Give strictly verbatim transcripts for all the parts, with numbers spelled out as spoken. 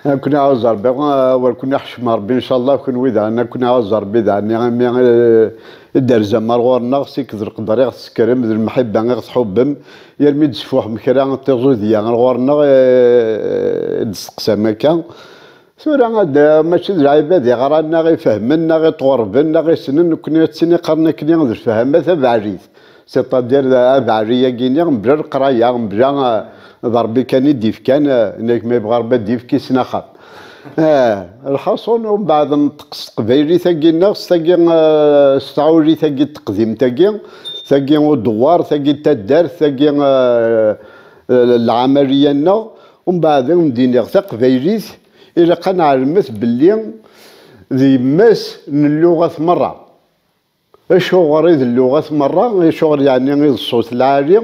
Ad ken-iɛawez Ṛebbi, ah, wer ken-iḥcem Ṛebbi, ncallah, kenwi daɣen, ad ken-iɛawez Ṛebbi daɣen, imi, eh, i d-terzam ar ɣur-neɣ, seg d leqder i ɣ-tessekrem, d lemḥibba i ɣ-tḥubbem, yermi d-tesfuḥem kra n tiẓudya ar ɣur-neɣ, eh, i d-testeqsam akka. Tura, ad, mačči d lɛibad i ɣran, neɣ ifehmen, neɣ iṭɣurben, neɣ isnen, nekkni ad ttini qqaren akkenni d lefhama tabeɛrit. C'est-à-dire, abeɛri-agi-nni, mebla leqraya, mebla, eh, d Ṛebbi kan i d-ifkan, eh, nek ma yebɣa Ṛebbi ad d-yefk isnaxam. Eh, lḥaṣun, umbeɛd nṭeq s teqbaylit-agi-nneɣ, s tagi, eh, s tɛurit-agi n teqdimt-agi, tagi udewwar, tagi taddart, tagi, eh, eh, lɛamariya-nneɣ. Umbeɛd, ad wen-d-iniɣ, taqbaylit, ilaq ad nɛelmet belli d yemma-s n lluɣat merra. Acuɣer i d lluɣat merra? Acuɣer yeɛni i d ṣṣut lɛali?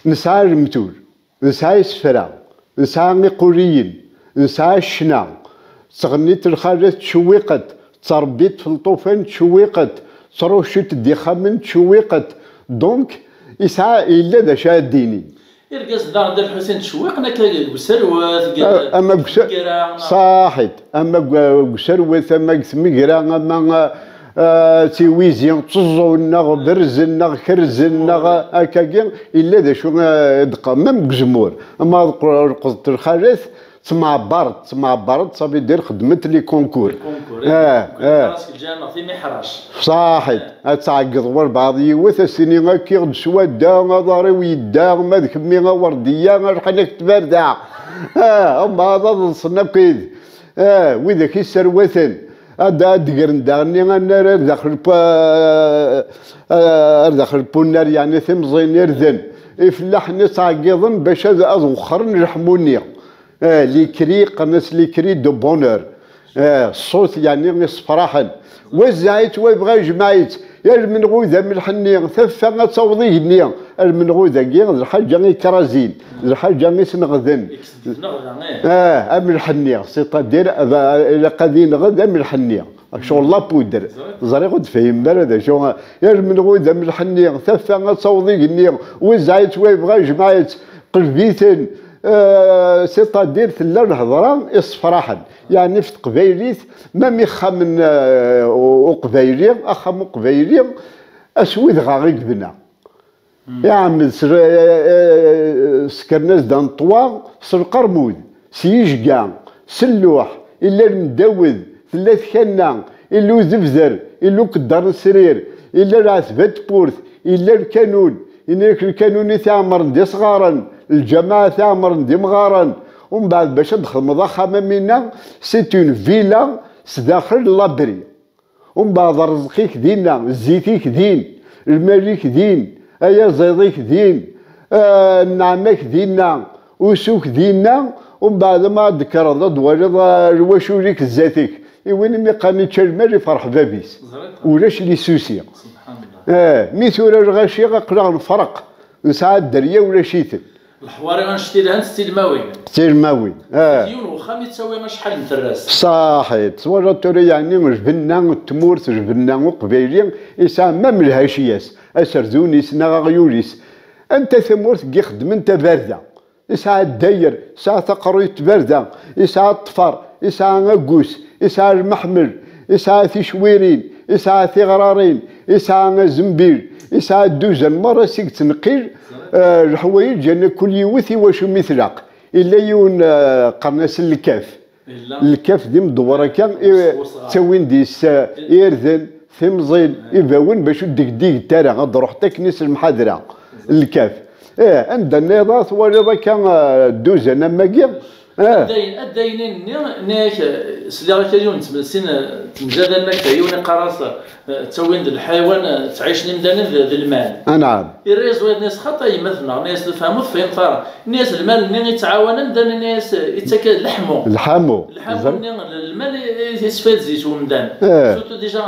Nesɛa lemtul, nesɛa isefra, nesɛa iquriyen, nesɛa ccna, ttɣennit lxalat tcewwiqet, ttrebbit lṭufan tcewwiqet, ttrucit-d ixxamen tcewwiqet. Donc, isɛa, yella d acu ara d-inin. Irgazen daɣen, Dda Lḥusin, ttcewwiqen akka deg userwet, deg tmegra, neɣ? Ṣaḥit, ama deg, deg userwet, ama deg tmegra, ama, ah, d tiwizi, tteẓẓun, neɣ berzen, neɣ kerzen, neɣ akkagi, yella d acu, ah, i d-qqar, même deg uzemmur, ama lqeḍ-, lqeḍt lxalat, ttmeɛbaret, ttmeɛbaret, ça veut dire xedment les concours. Les concours, eh, eh. Ttmeɛbaret, timiḥrac. Ṣaḥit. Ad tɛeggeḍ walbeɛḍ yiwet, ad s-tini, "Akiɣ-d s wadda, aḍar-iw yedda, ma d kemmi a Werdiya, rḥan-ak tbarda." Ah, umbeɛd ad ḍsen akk id, ah, widak i sserwaten. Ad, ad d-gren daɣen annar ar daxel n pu-, ah, ah, ar daxel n punnar, yeɛni timẓin, irden. Ifellaḥen ad ttɛeggiḍen bac ad, ad wexxren leḥmu-nni. Eh, les cris, qqaren-as les cris de bonheur. Eh, ṣṣut, yeɛni, issefraḥen. Wezzeɛ-itt wa yebɣa yejmeɛ-itt. Ar menɣud amelḥ-nni, taffa ad taweḍ igenni. Ar menɣud-agi, d lḥaǧa ikrazin, d lḥaǧa isneɣden. Ikes-d tneɣda, eh. Eh, amelḥ-nni, c'est-à-dire, ad, ilaq ad ineɣed amelḥ-nni. Ccɣel la poudre. Ẓriɣ ur d-tefhimem ara d acu. Ar menɣud amelḥ-nni, taffa ad taweḍ igenni. Wezzeɛ-itt wa yebɣa yejmeɛ-itt, qelb-iten. Euh, c'est-à-dire, tella lhedra issefraḥen. Yeɛni, f teqbaylit, même ixxamen, euh, u-, uqbayli, axxam uqbayli, aswi dɣa i yebna. Iɛemmed s-, eh, eh, ssekren-as-d un toit s lqermud, s yijga, s lluḥ, illa lmendawed, tella tkanna, illa udebder, illa ukeddar n srir, illa lɛetba n tewwurt, illa lkanun, yenna-yak lkanun i t-iɛemmren d isɣaren, lǧameɛ i t-iɛemmren d imɣaren, umbeɛd bac ad d-txedmeḍ axxam am winna, c'est une villa sdaxel n l'abri. Umbeɛd rrezq-ik dinna, zzit-ik din, lmal-ik din, ayaziḍ-ik din, eh, nneɛma-k dinna, usu-k dinna, umbeɛd ma ad d-tekkreḍ ad d-twaliḍ, eh, lwacul-ik zdat-k. I win imi qqaren ičča lmal iferḥ bab-is. Ulac les soucis. Eh, mi tura lɣaci aql-aɣ nefreq, nesɛa dderya ulac-iten. Leḥwari annect-a lhant d tilmawin. D tilmawin, eh. Yiwen wexxam yettawi acḥal n terras. Ṣaḥit, twalaḍ tura, yeɛni, lbenna n tmurt, lbenna uqbayli, yesɛa même lhaciyas, aserdun-is neɣ aɣyul-is. Anta tamurt i ixeddmen tabarda? Yesɛa ddayer, yesɛa taqerruyt n tbarda, yesɛa ṭṭfer, yesɛa aggus, yesɛa lmeḥmel, yesɛa ticwirin, yesɛa tiɣrarin, yesɛa azembil, yesɛa dduzan merra seg ttneqqil, eh, leḥwayeǧ, yerna kul yiwet i wacu mi tlaq. Illa yiwen, eh, qqaren-as lkaf. Lkaf d imdewwer akka, i, ttawin deg-s, eh, irden, timẓin, ibawen, bac ur d-gdigent ara, ad d-ruḥent akken s lemḥadra. Lkaf. Eh, anda nniḍen twaliḍ akka, eh, dduzan am wagi? Eh. Addayen, addayen-nni, nni-ak, eh, sliɣ akka yiwen n tm-, sin, eh, temjadalen akka, yiwen iqqar-as, eh, ttawin-d lḥayawan, eh, ttɛicen imdanen d, d lmal. Anɛam. Irra-yas wayeḍ, nni-as, "Xaṭi a yemma-tneɣ," nni-as, "Tfehmeḍ, tefhimeḍ ara." Nni-as, "Lmal-nni ittɛawan amdan, nni-as, ittak leḥmu." Leḥmu. Leḥmu-nni, lmal i, i, isfayed zzit umdan. Eh. Surtout déjà,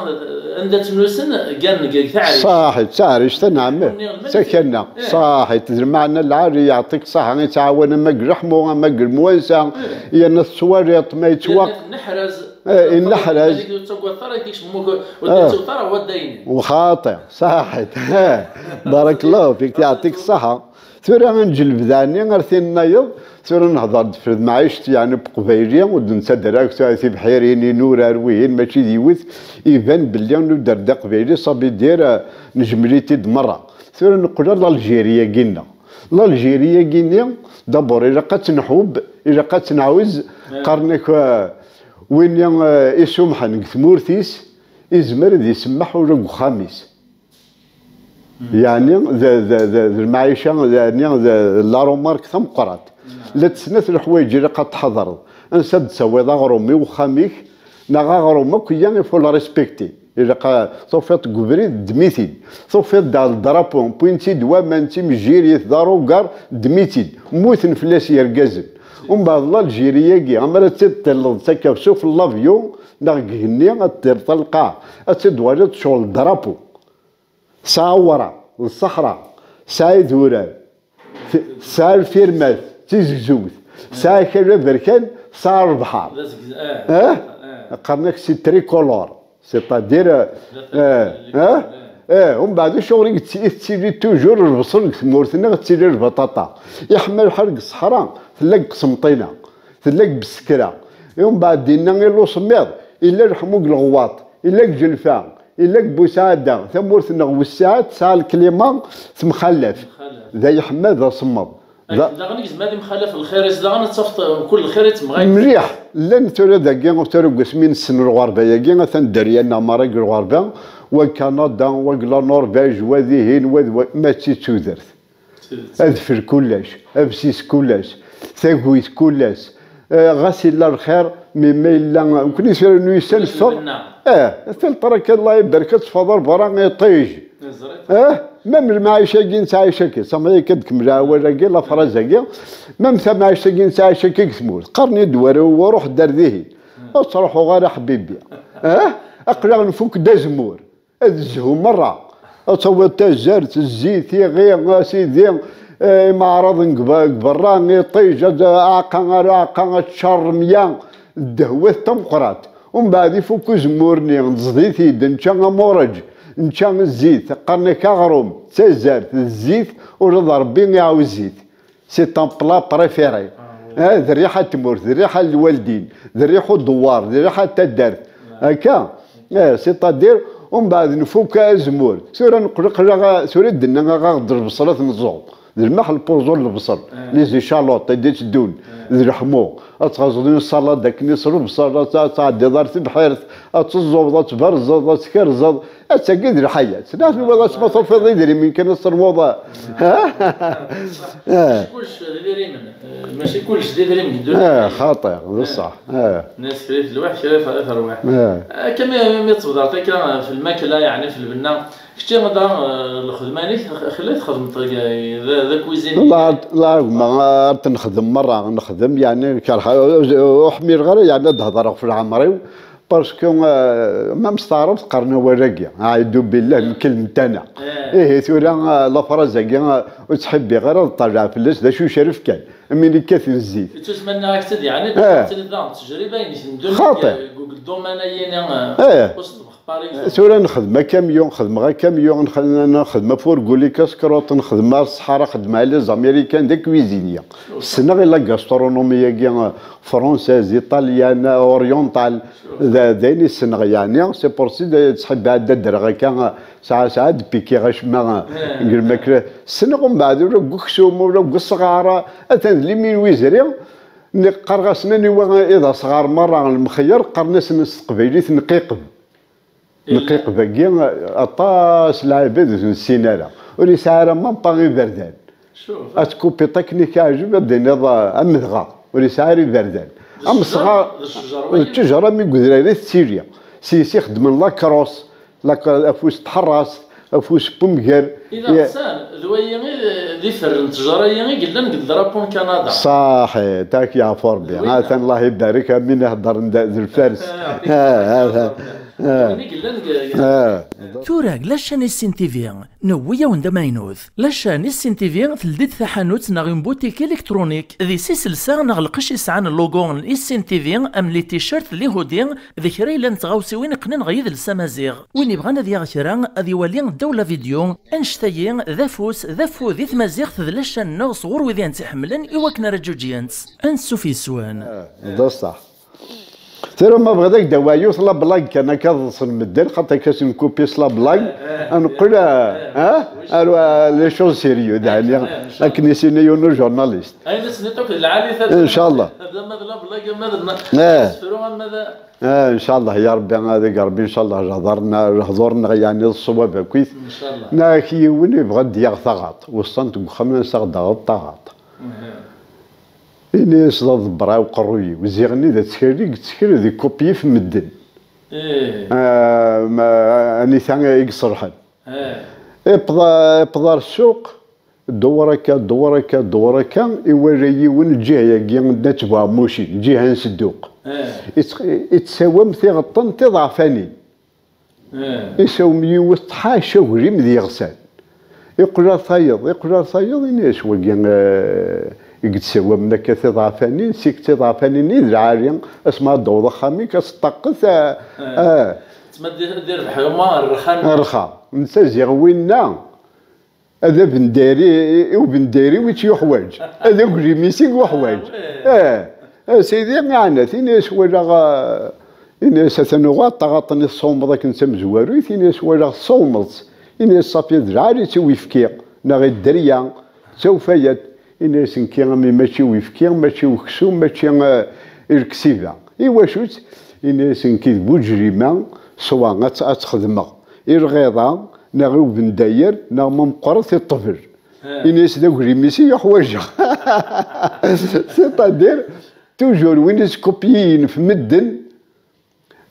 anda ttnusen, gan deg, deg taɛrict. Ṣaḥit, d taɛrict, anɛam. Leḥmu-nni, lmal i, takanna. Eh. Ṣaḥit, d lmeɛna lɛali, yeɛṭik ṣṣeḥḥa, ittɛawan ama deg leḥmu, ama deg lemwansa, eh, yerna tettwaliḍ ma yettwaq-, yerna tenneḥraz. Eh, inna ḥraj. Ur tettagadeḍ ara, ur d-yettewwet ara waddayen. Xaṭi, saḥit. Barakallahu fik, yeɛṭik ṣṣeḥḥa. Tura ad neǧǧ lebda-nni ar tin-nnayeḍ. Tura nehḍer-d f lmeɛict, yeɛni, n Uqbayli, ur d-nettader akk tura tibḥirin, inurar, wihin, mačči d yiwet. Iban belli nuder-d Aqbayli, ça veut dire, eh, nejmel-it-id merra. Tura neqqel ar l'Algérie-agi-nneɣ. L'Algérie-agi-nni, d'abord, ilaq ad tt-nḥubb, ilaq ad tt-nɛuz. Qqaren-ak, eh, win, eh, isumḥen deg tmurt-is, izmer ad isemmeḥ ula deg uxxam-is. Yeɛni d, d, d, d lmeɛica, yeɛni d la remarque tameqqrant. Llant snat leḥwayeǧ ilaq ad tḥadreḍ. Ansa ad d-tawiḍ aɣrum i uxxam-ik, neɣ aɣrum akk-ya, il faut le respecter. Ilaq a, tufiḍ deg ubrid, ddem-it-id. Tufiḍ-d ar drapeau, wwin-tt-id waman, d timejjirit, d arugar, ddem-itt-id. Mmuten fell-as yergazen. Umbeɛd l'Algérie-agi, amar ad tt-id-tilleḍ d takafsut n l'avion, neɣ deg igenni, ad tiliḍ lqaɛ, ad tt-id-twaliḍ tecɣel drapeau. Tesɛa awraɣ, d ṣṣeḥra, tesɛa idurar, t-, tesɛa lfirmat, d tizegzewt, tesɛa kra aberkan, tesɛa lebḥer. D azegz-, eh, eh? Eh. Qqaren-ak c'est tricolore, c'est-à-dire, eh, eh, eh, eh, umbeɛd acuɣer i yetti-, i tettili toujours lebṣel deg tmurt-nneɣ, tettili lbaṭaṭa. Iḥma lḥal deg ṣṣeḥra, tella deg qsemṭina. Tella deg Bsekra. I umbeɛd dinna i lusemmiḍ, illa leḥmu deg Leɣwaṭ, illa deg Jelfa, illa deg Busɛada, tamurt-nneɣ wessiɛet, tesɛa lklima, temxallaf. Temxallaf. D ayeḥma, d asemmeḍ. Akken daɣen i yezmer ad imxalaf lxir-is daɣen, ad tafeḍ mkul lxir i temɣayt. Mliḥ. Llan tura dagi, tura deg wasmi nessen lɣerba-agi, atan dderya-nneɣ merra deg lɣerba, wa deg Kanada, wa deg la Norvège, wa dihin, wa d wa, ma d si tudert. Adfel kullec, absis kullec, taguyt kullec. Eh, ɣas illa lxir, mi ma illa, nekkni tura nuyes ad neffeɣ. Eh, tilṭer akka, Allah ibarek, ad teffeɣ ar berra, iṭij. Eh, même lmeɛica-agi nettɛic akka, sami akka ad kemmleɣ awal-agi, la phrase-agi, même tameɛict-agi nettɛic akka deg tmurt. Qqaren-iyi-d warraw, ruḥ-d ar dihin. Ur ttruḥuɣ ara, ḥbibi. Eh, aql-aɣ nfuk-d azemmur. Ad zhu merra. Ad tawiḍ tazart, zzit, iɣi, a sidi, eh, imeɛraḍen deg ba-, deg berra, iṭij, ad, aɛeqqa ara aɛeqqa, ad teččar rremya, ddehwat tameqqrant. Umbeɛd ifuk uzemmur-nni, neẓḍ-it-id, nečča amuṛeǧ, nečča zzit, qqaren-ak aɣrum, d tazart, d zzit, ula d Ṛebbi iɛawez-it. C'est un plat préféré. Ah, d rriḥa n tmurt, d rriḥa n lwaldin, d rriḥa n udewwar, d rriḥa n taddart. Akka? Eh, c'est-à-dire, umbeɛd nfuk azemmur. Tura neqleq, tura d-nna aɣ-d lebṣel ad t-neẓẓu. D lmeḥ, lpuẓu, lebṣel. Les échalotes, ad d-itteddun. D leḥmu. Ad tɣazeḍ une salade akken s lebṣel, ad ad tɛeddiḍ ar tebḥirt, ad teẓẓuḍ, ad tberzeḍ, ad tkerzeḍ. Attagi d lḥayat. Neɣ tebɣiḍ asma tufiḍ idrimen kan ad ternuḍ. Ha? Eh. Mačči kullec d idrimen. Eh, mačči kullec d idrimen deg ddunit. Eh, xaṭi, d ṣṣeḥ. Eh. Nnas kra i telwaḥ, kra i terwiḥ. Eh. Akka mi, mi tebdreḍ akka f lmakla, yeɛni f lbenna, kečči da, eh, lxedma-inek, xilla txedmeḍ d, d akuizini. La, la, gma, ar t-nexdem merra, nexdem, yeɛni, kerha, ur ḥmileɣ ara, yeɛni, ad hedreɣ f leɛmer-iw. Parce que, euh, ma mesteɛreb teqqaren awal-agi, aɛidu billah, mkel metana. Eh. Ihi tura, euh, la phrase-agi, euh, ur ttḥibbiɣ ara ad ṭṭalaɛ fell-as, d acu icerref kan, am win ikkaten zzit. Ittusemma-nni ak-tt-id, yeɛni, eh, bac ad tiliḍ daɣen d ttejriba-inek n ddunit, xaṭi, eh, deg, deg ddumana-yini, eh, eh, ur s-tebxeṭ ara. Tura nexdem akamyun, xedmeɣ akamyun, nx-, nxedem afurgu, les casse-croûtes, nxedem ar ṣṣḥara, xedmeɣ les Américains d akuizini. Ssneɣ i la gastronomie-agi, euh, française, italienne, orientale. D, d ayen i ssneɣ, yeɛni, c'est pour ça d-, ttḥibbiɣ ad ddreɣ akka, sɛa, sɛa d-pikiɣ acemma, eh, deg lmakla. Ssneɣ umbeɛd ula deg uksum, ula deg usɣar, atan d limi n wizri, nekk qqareɣ-asen aniwa i d asɣar merra lemxeyyer, qqaren-asen s teqbaylit nqiqeb. Nqiqeb-agi, aṭas lɛibad ur t-nessin ara. Ur yesɛi ara même pas iberdan. Ad tkupiḍ akken i k-yeɛjeb, ad d-tiniḍ, ah, amedɣa. Ur yesɛi ara iberdan. Amesɣar, d ttejra mi yegdar i tettili. S yes i xeddmen la crosse, la cro-, afus n tḥerrast, afus n wemger. I d aɣsan, d wayi i d iferren ttejra-yi i yellan deg drapeau n Kanada. Ṣaḥit, ad k-yeɛfu Rebbi. Atan, Allah ibarek, am win iheddren d, d lfars. Ah, ah, ah. Win i yellan deg, deg, ah. Tura, la chaîne Issin T V, newwi-yawen-d amaynut. La chaîne Issin T V teldi-d taḥanut neɣ une boutique électronique. Di siselsa neɣ lqecc yesɛan logo n Issin T V, am les t-shirts, les hoodies, d kra yellan d tɣawsiwin iqqnen ɣer yidles amaziɣ. Win yebɣan ad yaɣ kra, ad iwali ddaw la vidéo. Annect-agi d afus, d afud i tmaziɣt d la chaîne-nneɣ sɣur wid i tent-iḥemmlen i wakken ara ǧuǧǧyent. Ansuf yes-wen. Ah, d ṣṣeḥ. Tura ma bɣiḍ ad k-d-awiɣ yiwet la blague kan akka ad ḍsen medden, xaṭer akka s une copie s la blague, ad neqqel, ah, ah, ar, ah, les choses sérieux, dani, akken i s-yenna yiwen n ujournaliste. Ayen i s-nniḍ akk d lɛali tadamant. Inchallah. Ama d la blague, ama d, ah, asefru, ama d, ah, inchallah, ya Rebbi, ad ig Rebbi, inchallah, lehdur-, lehdur-nneɣ, yeɛni, d ṣṣwab akkit. Inchallah. Neɣ yiwen yebɣa ad d-yaɣ taɣaṭ, weṣṣan-t deg uxxam, ad as-aɣ-d-taɣeḍ taɣaṭ. Mhm. Ini-as d aḍebber-a uqerruy-iw, ziɣ-nni d ttkerri, i yettkerri di kupyif medden. Eh. Ah, ma, anita i iṣerḥen. Eh. Iwweḍ, iwweḍ ar ssuq, dewwer akka, dewwer akka, dewwer akka, iwala yiwen lǧiha-agi n At Buɛmucin, lǧiha n Sedduq. Eh. Itts-, ittsawam tiɣeṭṭen tiḍeɛfanin. Eh. Isawem yiwet tḥaca aglim d yiɣsan. Iqqel ar tayeḍ, iqqel ar tayeḍ, ini-as wagi, eh, i yettsawamen akka tiḍɛafanin, seg tiḍɛafanin i d lɛali, asmi ad d-taweḍ axxam-ik, ad teṭṭaqet, eh, eh, eh. Tma di, di rrbeḥ yuma rrxan. Rrxa. Netta ziɣ winna, ad abendari, i ubendari wi tt-yuḥwaǧ. Ad aglim-is i yuḥwaǧ. Ah, eh. A Sidi, ɛanat, ini-as walaɣ, ah, ini-as atan uɣeɣ taɣaṭ-nni tessawmeḍ akken d tamezwarut, ini-as walaɣ tessawmeḍ-tt. Ini-as ṣafi d lɛali-tt i uyefki, neɣ i dderya, d tawfayat. Ini-as nekki a mmi mačči i uyefki, mačči i uksum, mačči, ah, i leksiba. I wacu-tt? Ini-as nekki d buǧrima, swa ad tt-, ad tt-xedmeɣ i lɣiḍa, neɣ i ubendayer, neɣ ma meqqret i ṭṭbel. Eh. Ini-as d aglim-is i yuḥwaǧeɣ. C'est-à-dire, toujours win iskupyiyen f medden,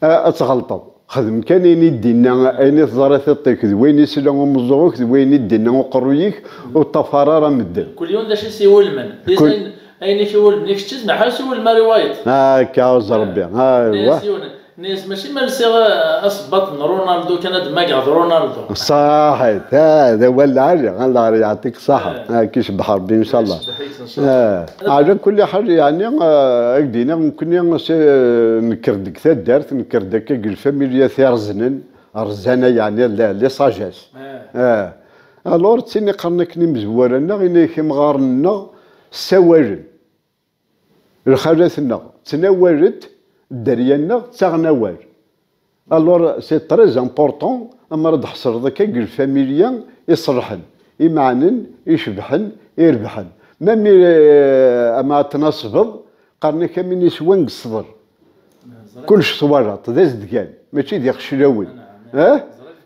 a-, ad tɣelṭeḍ. Xdem kan ayen i d-inna, ayen i teẓra tiṭ-ik, d wayen i s-ila umeẓẓuɣ-ik, d wayen i d-inna uqerruy-ik, ur ṭṭafar ara medden. Kul yiwen d acu i s-iwulmen. Kul- Ayen, ayen i k-iwulmen i kečč, zmeḥ ad s-iwulem ara i wayeḍ. Akka, uẓ Rebbi. Ah, nni-as yiwen, nni-as mačči ma lsiɣ, eh, asebbaṭ n Ronaldo kan ad d-magaɣ d Ronaldo. Ṣaḥit, ah, d awal lɛali, Allah yeɛṭik ṣṣaḥa. Eh. Ah, ki cebbeḥ Rebbi, incallah. Yecbeḥ-ik, incallah. Eh, ɛla kulli ḥal, yeɛni, eh, ad k-d-iniɣ, nekkni, s-, nekker-d deg taddart, nekker-d akka deg lfamilya tireznen, rrezana, yeɛni, la, les sagesses. Eh. Eh. Alors, d tin iqqaren akken imezwura-nneɣ, ini-ak imɣaren-nneɣ ssawalen. Lxalat-nneɣ ttnawalent, dderya-nneɣ ttaɣen awal. Alors, c'est très important, amar ad d-tḥesleḍ akka deg lfamilya iṣelḥen, imeɛnen, icebḥen, irebḥen. Même, eh, ama ad tnasbeḍ, qqaren-ak am win iswan deg ṣṣber. Kullec twalaḍ, d azedgan, mačči d ixeclawen. Eh?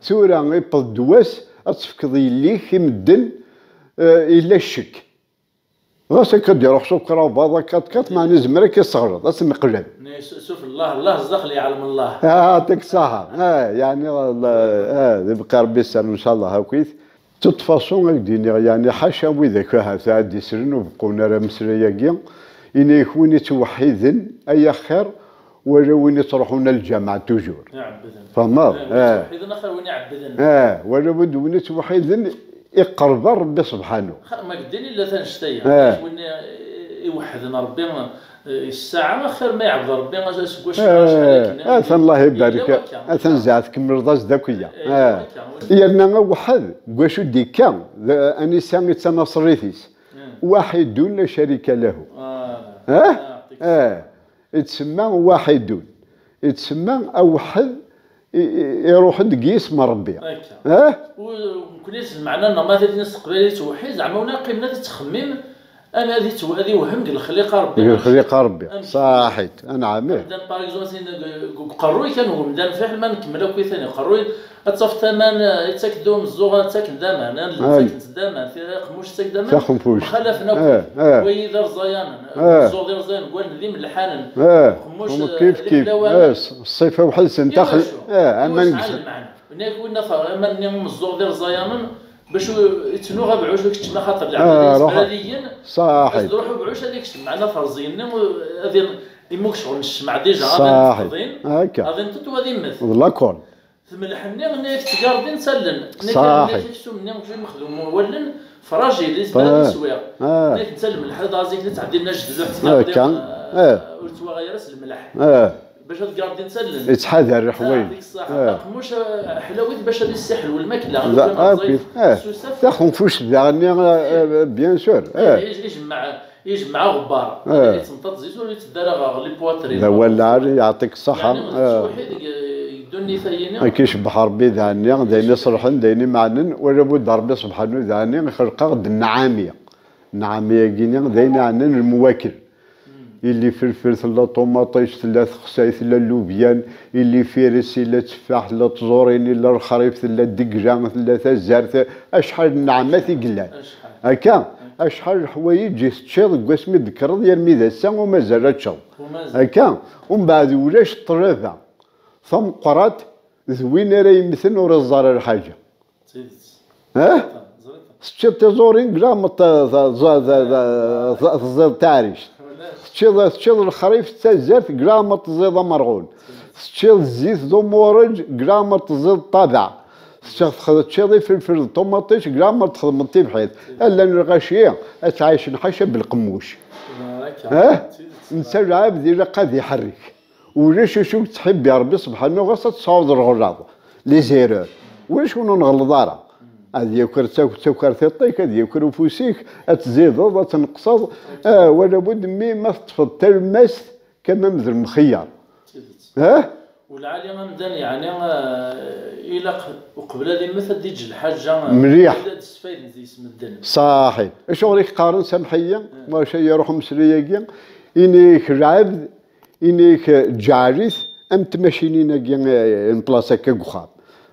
Tura, iwweḍ-d wass, ad tefkeḍ yelli-k i medden, eh, yella ccek. Ɣas akka d-iruḥ s ukrabaḍ, akka d kat, meɛna izmer akka iseɣleḍ, ad t-neqleb. Nni, s-, suf Allah, Allah zdaxel yeɛlem Allah. Ah, yeɛṭik ṣṣaḥa. Ah, yeɛni, Allah, ah, d ibqa Rebbi sser, ncallah, akkit. De toute façon, ad k-d-iniɣ, yeɛni, ḥaca widak ahat ad d-islen ur beqqun ara ameslay-agi, ini-ak win ittweḥḥiden, ay axir, wala win ittruḥun ar lǧameɛ toujours. Iɛebbden. Tfehmeḍ? Eh, win ittweḥḥiden axir win iɛebbden. Eh, wala win, win ittweḥḥiden iqerreb ar Rebbi sebḥanu. Xa-, ma yeddin illa tanect-aya. Eh. Win i, i, iweḥḥden Rebbi, eh, ssaɛa, axir ma iɛebbed Rebbi, as-, aseggas, eh, acḥal akken, atan Allah ibarek, yella wakka. Atan zeɛt tkemmleḍ-as-d akk iya. Eh, eh. Yella wakka. Yerna awḥed, deg wacu d-ikka, d, anisa i d tanaṣrit-is. Eh. Waḥidun la carika lahu. Ah. Eh? Ah, yeɛṭik. Eh. Ittsemma waḥidun. Ittsemma awḥed i, i, iruḥen deg yisem n Rebbi. Akka. Eh? U, nekkni s lmeɛna-nneɣ, ma tadin s teqbaylit tewḥid, zeɛma win qqimen ad ittxemmim, ad, ad ittw-, ad iwhem deg lexliqa Rebbi. Deg lexliqa Rebbi. Amek? Ṣaḥit, anɛam, ih. Amdan, par exemple, deg, deg uqerruy kan n umdan, fiḥel ma nkemmel akk i tan uqerruy, ad tafeḍ aman, eh, ittak-d umeẓẓuɣ, ad ttaken-d aman, ad ttaken-d aman, tira aqemmuc ittak-d aman, taxenfuct. Mxalafen akk. Eh, eh. Wayi d irẓayanen, eh, umeẓẓuɣ d irẓayanen, deg wallen d imelḥanen. Eh, aqemmuc, eh, kif, kif. Eh, s-, ṣṣifa weḥd-sen, taxel-, eh, aman sɛan lmeɛna. Nekk win afer-, aman-nni umeẓẓuɣ d irẓayanen, Bac ur yettnuɣ abɛuc ur keččem axaṭer leɛbad-is brariyen. Ṣaḥit. Ad ruḥ ubɛuc ad ikcem, meɛna terẓi-nni ad imug ccɣel n ccmaɛ diǧa ad inṭeḍin. Akka. Ad inṭeḍ u ad immet. D lakol. Tmelḥ-nni nni-ak tgardi n tallen. Ṣaḥit. Aksum-nni wi mexdum wallen fragil, izmer ad iswiɣ. Nni-ak netta lmelḥ ad aɣ-zik nettɛeddi nna jedduḥ tgardi. Ur ttwaɣay ara s lmelḥ. Bac ad gardi n tallen. Yettḥadar leḥwayeǧ. Yeɛṭik ṣṣeḥḥa. Aqemmuc ḥlawit bac ad issiḥel lmakla. Taxenfuct daɣen-nni, bien sûr. Ijemmeɛ aɣebbar. Ittenṭaṭ zit ur yetteddu ara ɣer les poitrines. D awal lɛali, yeɛṭik ṣṣeḥḥa. Yettwaḥid deg ddunit-ayini. Akka icebbeḥ Rebbi daɣen-nni, d ayen iṣelḥen, d ayen imeɛnen, wala budda Rebbi subḥanu daɣen-nni ixelq-aɣ-d nnɛami. Nnɛami-agi-nni d ayen iɛnan lmwakel. Illi felfel, tella ṭumaṭic, tella texsayt, tella llubyan, illi fires, illa tteffaḥ, tella tẓurin, illa lexrif, tella ddegla, tella tazart, acḥal n nneɛmat i yellan. Akka, acḥal n leḥwayeǧ i teččiḍ deg wasmi d-tekkreḍ yarmi d ass-a u mazal ad teččeḍ. Akka, umbeɛd ulac ṭṭlaba. Tameqqrant d win ara yemmten ur iẓẓar ara lḥaǧa. Teččiḍ tiẓurin, grameḍ teẓẓiḍ taɛrict. Teččiḍ, teččiḍ lexrif d tazart, grameḍ teẓẓiḍ amerɣun. Teččiḍ zzit d umuṛeǧ, grameḍ teẓẓiḍ ṭṭabeɛ. Teččiḍ, teččiḍ ifelfel d ṭumaṭic, grameḍ txedmeḍ tibḥirt. Allan lɣaci ad ttɛicen ḥaca belqemmuc. Netta lɛebd ilaq ad iḥerrek. Ulac acu i yettḥibbi Ṛebbi subḥanu ɣas ad tesɛuḍ lɣelaḍ, les erreurs. Ulac win ur nɣelleḍ ara. Ad yaker takert tiṭ-ik, ad yaker ufus-ik, ad tzideḍ, ad tneqseḍ. Wala bud mmi ma teṭṭfeḍ talmast kan am d lemxeyyer. Ulɛali amdan yeɛni ilaq uqbel ad immet ad d-iǧǧ lḥaǧa. Mliḥ. Ad d-sfayden deg-s medden. Ṣaḥit. Acuɣer i k-qqaren, samḥ-iyi, maca iruḥ umeslay-agi, ini-k lɛebd Ini-k ǧɛel-it am tmacinin-agi n place akka deg uxxam.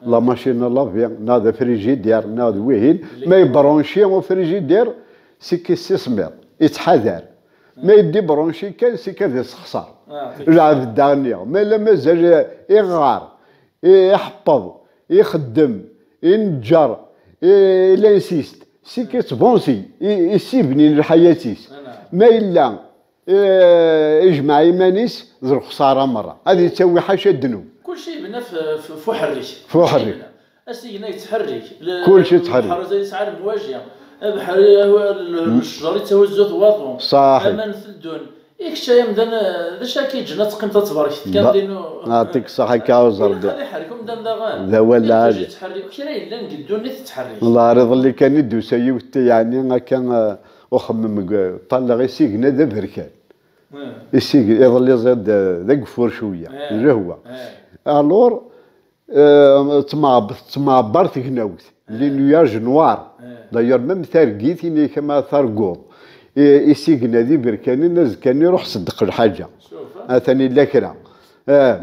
La machine à laver, neɣ d afrigidaire, neɣ d wihin. Ma yebranci ufrigidaire, c'est que yessismiḍ, yettḥadar. Ma yedibranci kan, c'est que ad yessexṣer. Lɛebd daɣen-nni, ma la mazal iɣɣar, iḥeṭṭeḍ, ixeddem, inǧer, il insiste, c'est que yettbunsi, yessibnin lḥayat-is. Ma yella ijmeɛ iman-is d lexsara merra. Ad yettawi ḥaca ddnub. Kulci yebna f uḥerrek. F uḥerrek. Asigna yettḥerrik. Kulci yettḥerrik. Lḥerza yesɛa lemwaji. Abeḥri, lecjer yettahuzzu-t waḍu. Ṣaḥit. Aman teddun. I kečč ay amdan, d acu akka yeǧǧen ad teqqimeḍ ad tbarkeḍ kan din? Yeɛṭik ṣṣeḥḥa, akka uẓerdi. Ilaq ad iḥerrek umdan daɣen. D awal lɛali. Yettḥerrik kra yellan deg ddunit yettḥerrik. Wellah, ar iḍelli kan i d-tusa yiwet, yeɛni akka, uxemmem deg, ṭalleɣ isigna d aberkan. Isig iḍelli ẓid d ageffur cwiya, lehwa. Alors, ttmɛebbar tegnawt, les nuages noirs. D'ailleurs, même targit, ini-k ama targuḍ, isigna d iberkanen, azekka-nni ruḥ seddeq lḥaǧa. Atan illa kra.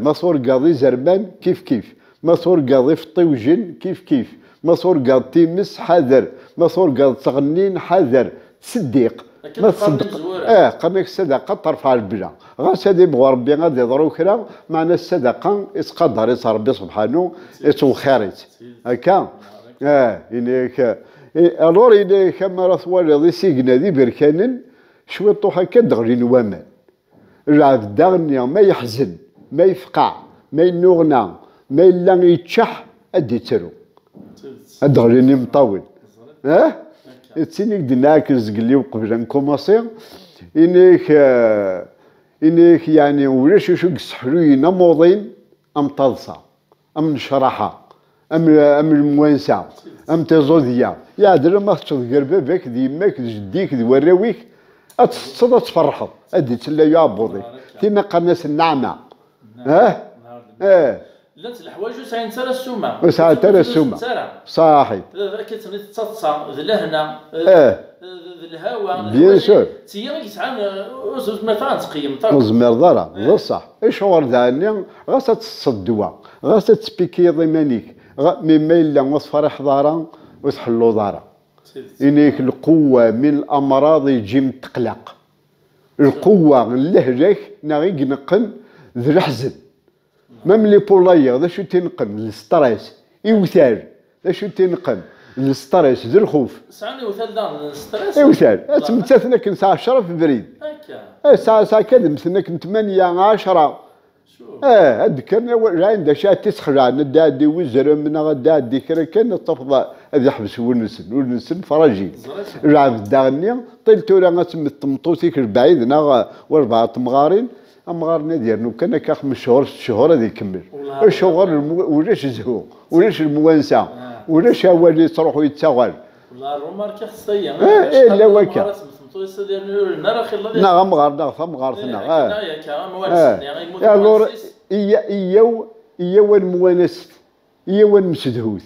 Ma turgaḍ izerman, kif kif. Ma turgaḍ ifeṭṭiwjen, kif kif. Ma turgaḍ times, ḥader. Ma turgaḍ ttɣennin, ḥader. Tseddiq. Ma tseddeq, eh, qqaren-ak ssadaqa terfeɛ lbela. Ɣas ad ibɣu Rebbi ad iḍru kra, meɛna ssadaqa ittqadar-itt Rebbi subḥanu, ittwexxir-itt. Akka? Eh, ini-ak, eh, alors ini-ak, amara twaliḍ isigna d iberkanen, cwiṭuḥ akka d-ɣlin waman. Lɛebd daɣen-nni, ma yeḥzen, ma yefqeɛ, ma yennuɣna, ma yella yeččeḥ, ad d-ittru. Ad d-ɣlin imeṭṭawen. Eh? D tin i k-d-nniɣ akken zgelli uqbel ad nkumaṣi. Ini-k, eh, ini-k, yeɛni, ulac acu i yesseḥluyen am uḍin, am taḍsa. Am nnecraḥa, am, am lemwansa, am tiẓudya. Yeɛdel ma teččeḍ gar baba-k d yemma-k d jeddi-k d warraw-ik, ad tsetteḍ, ad tferḥeḍ, ad d-ittella uɛebbuḍ-ik. Tinna qqaren-as nneɛma. Ah? Eh. Llant leḥwayeǧ ur sɛint ara ssuma. Ur sɛint ara ssuma. Ṣaḥit. Akka d taḍsa, d lehna, eh, d, d lhawa, bien sûr. D tiyi i yesɛan, eh, ur tezmireḍ ara ad tqeyymeḍ akk. Ur tezmireḍ ara, d ṣṣeḥ. Acuɣer daɣen-nni, ɣas ad tesseḍ ddwa, ɣas ad tespikiyeḍ iman-ik, ɣa-, mi ma yella ur tefriḥeḍ ara, ur tḥelluḍ ara. Ini-k lqewwa min lamraḍ yeǧǧim tteqlaq. Lqewwa n lehlak neɣ i ineqqen d leḥzen. Même les poulaillers, d acu i t-ineqqen? D le stress. Iwtal, d acu i t-ineqqen? Lestress, d lxuf. Sɛan iwtal daɣen n stress? Iwtal. Ad ttmettaten akken s ɛecra f brid. Akka. Eh, sɛa, sɛa kadem-ten akken tmanya, ɛecra. Eh, ad d-kkren, awa-, lɛin d acu ad t-isxelɛen, ad d-iɛeddi wezrem neɣ ad d-iɛeddi kra kan, ad tafeḍ ad iḥbes ur-nsen, ur-nsen fragile. Lɛebd daɣen-nni, ṭil tura ad temmet tmeṭṭut-ik lbeɛid neɣ, eh, warbaɛ temɣarin, amɣar-nni ad yernu kan akka xemsa cchur, setta cchur ad ikemmel. Acuɣer lmu-, ulac zzhu, ulac lemwansa, ulac awal yettruḥu yettaɣal. Wala remarkiɣ s taya. Eh, eh, la waka. Neɣ amɣar, neɣ tamɣart, neɣ, eh. Alors, iyya-, iyyaw, iyyaw ad nemwanast, iyyaw ad nemsedhut,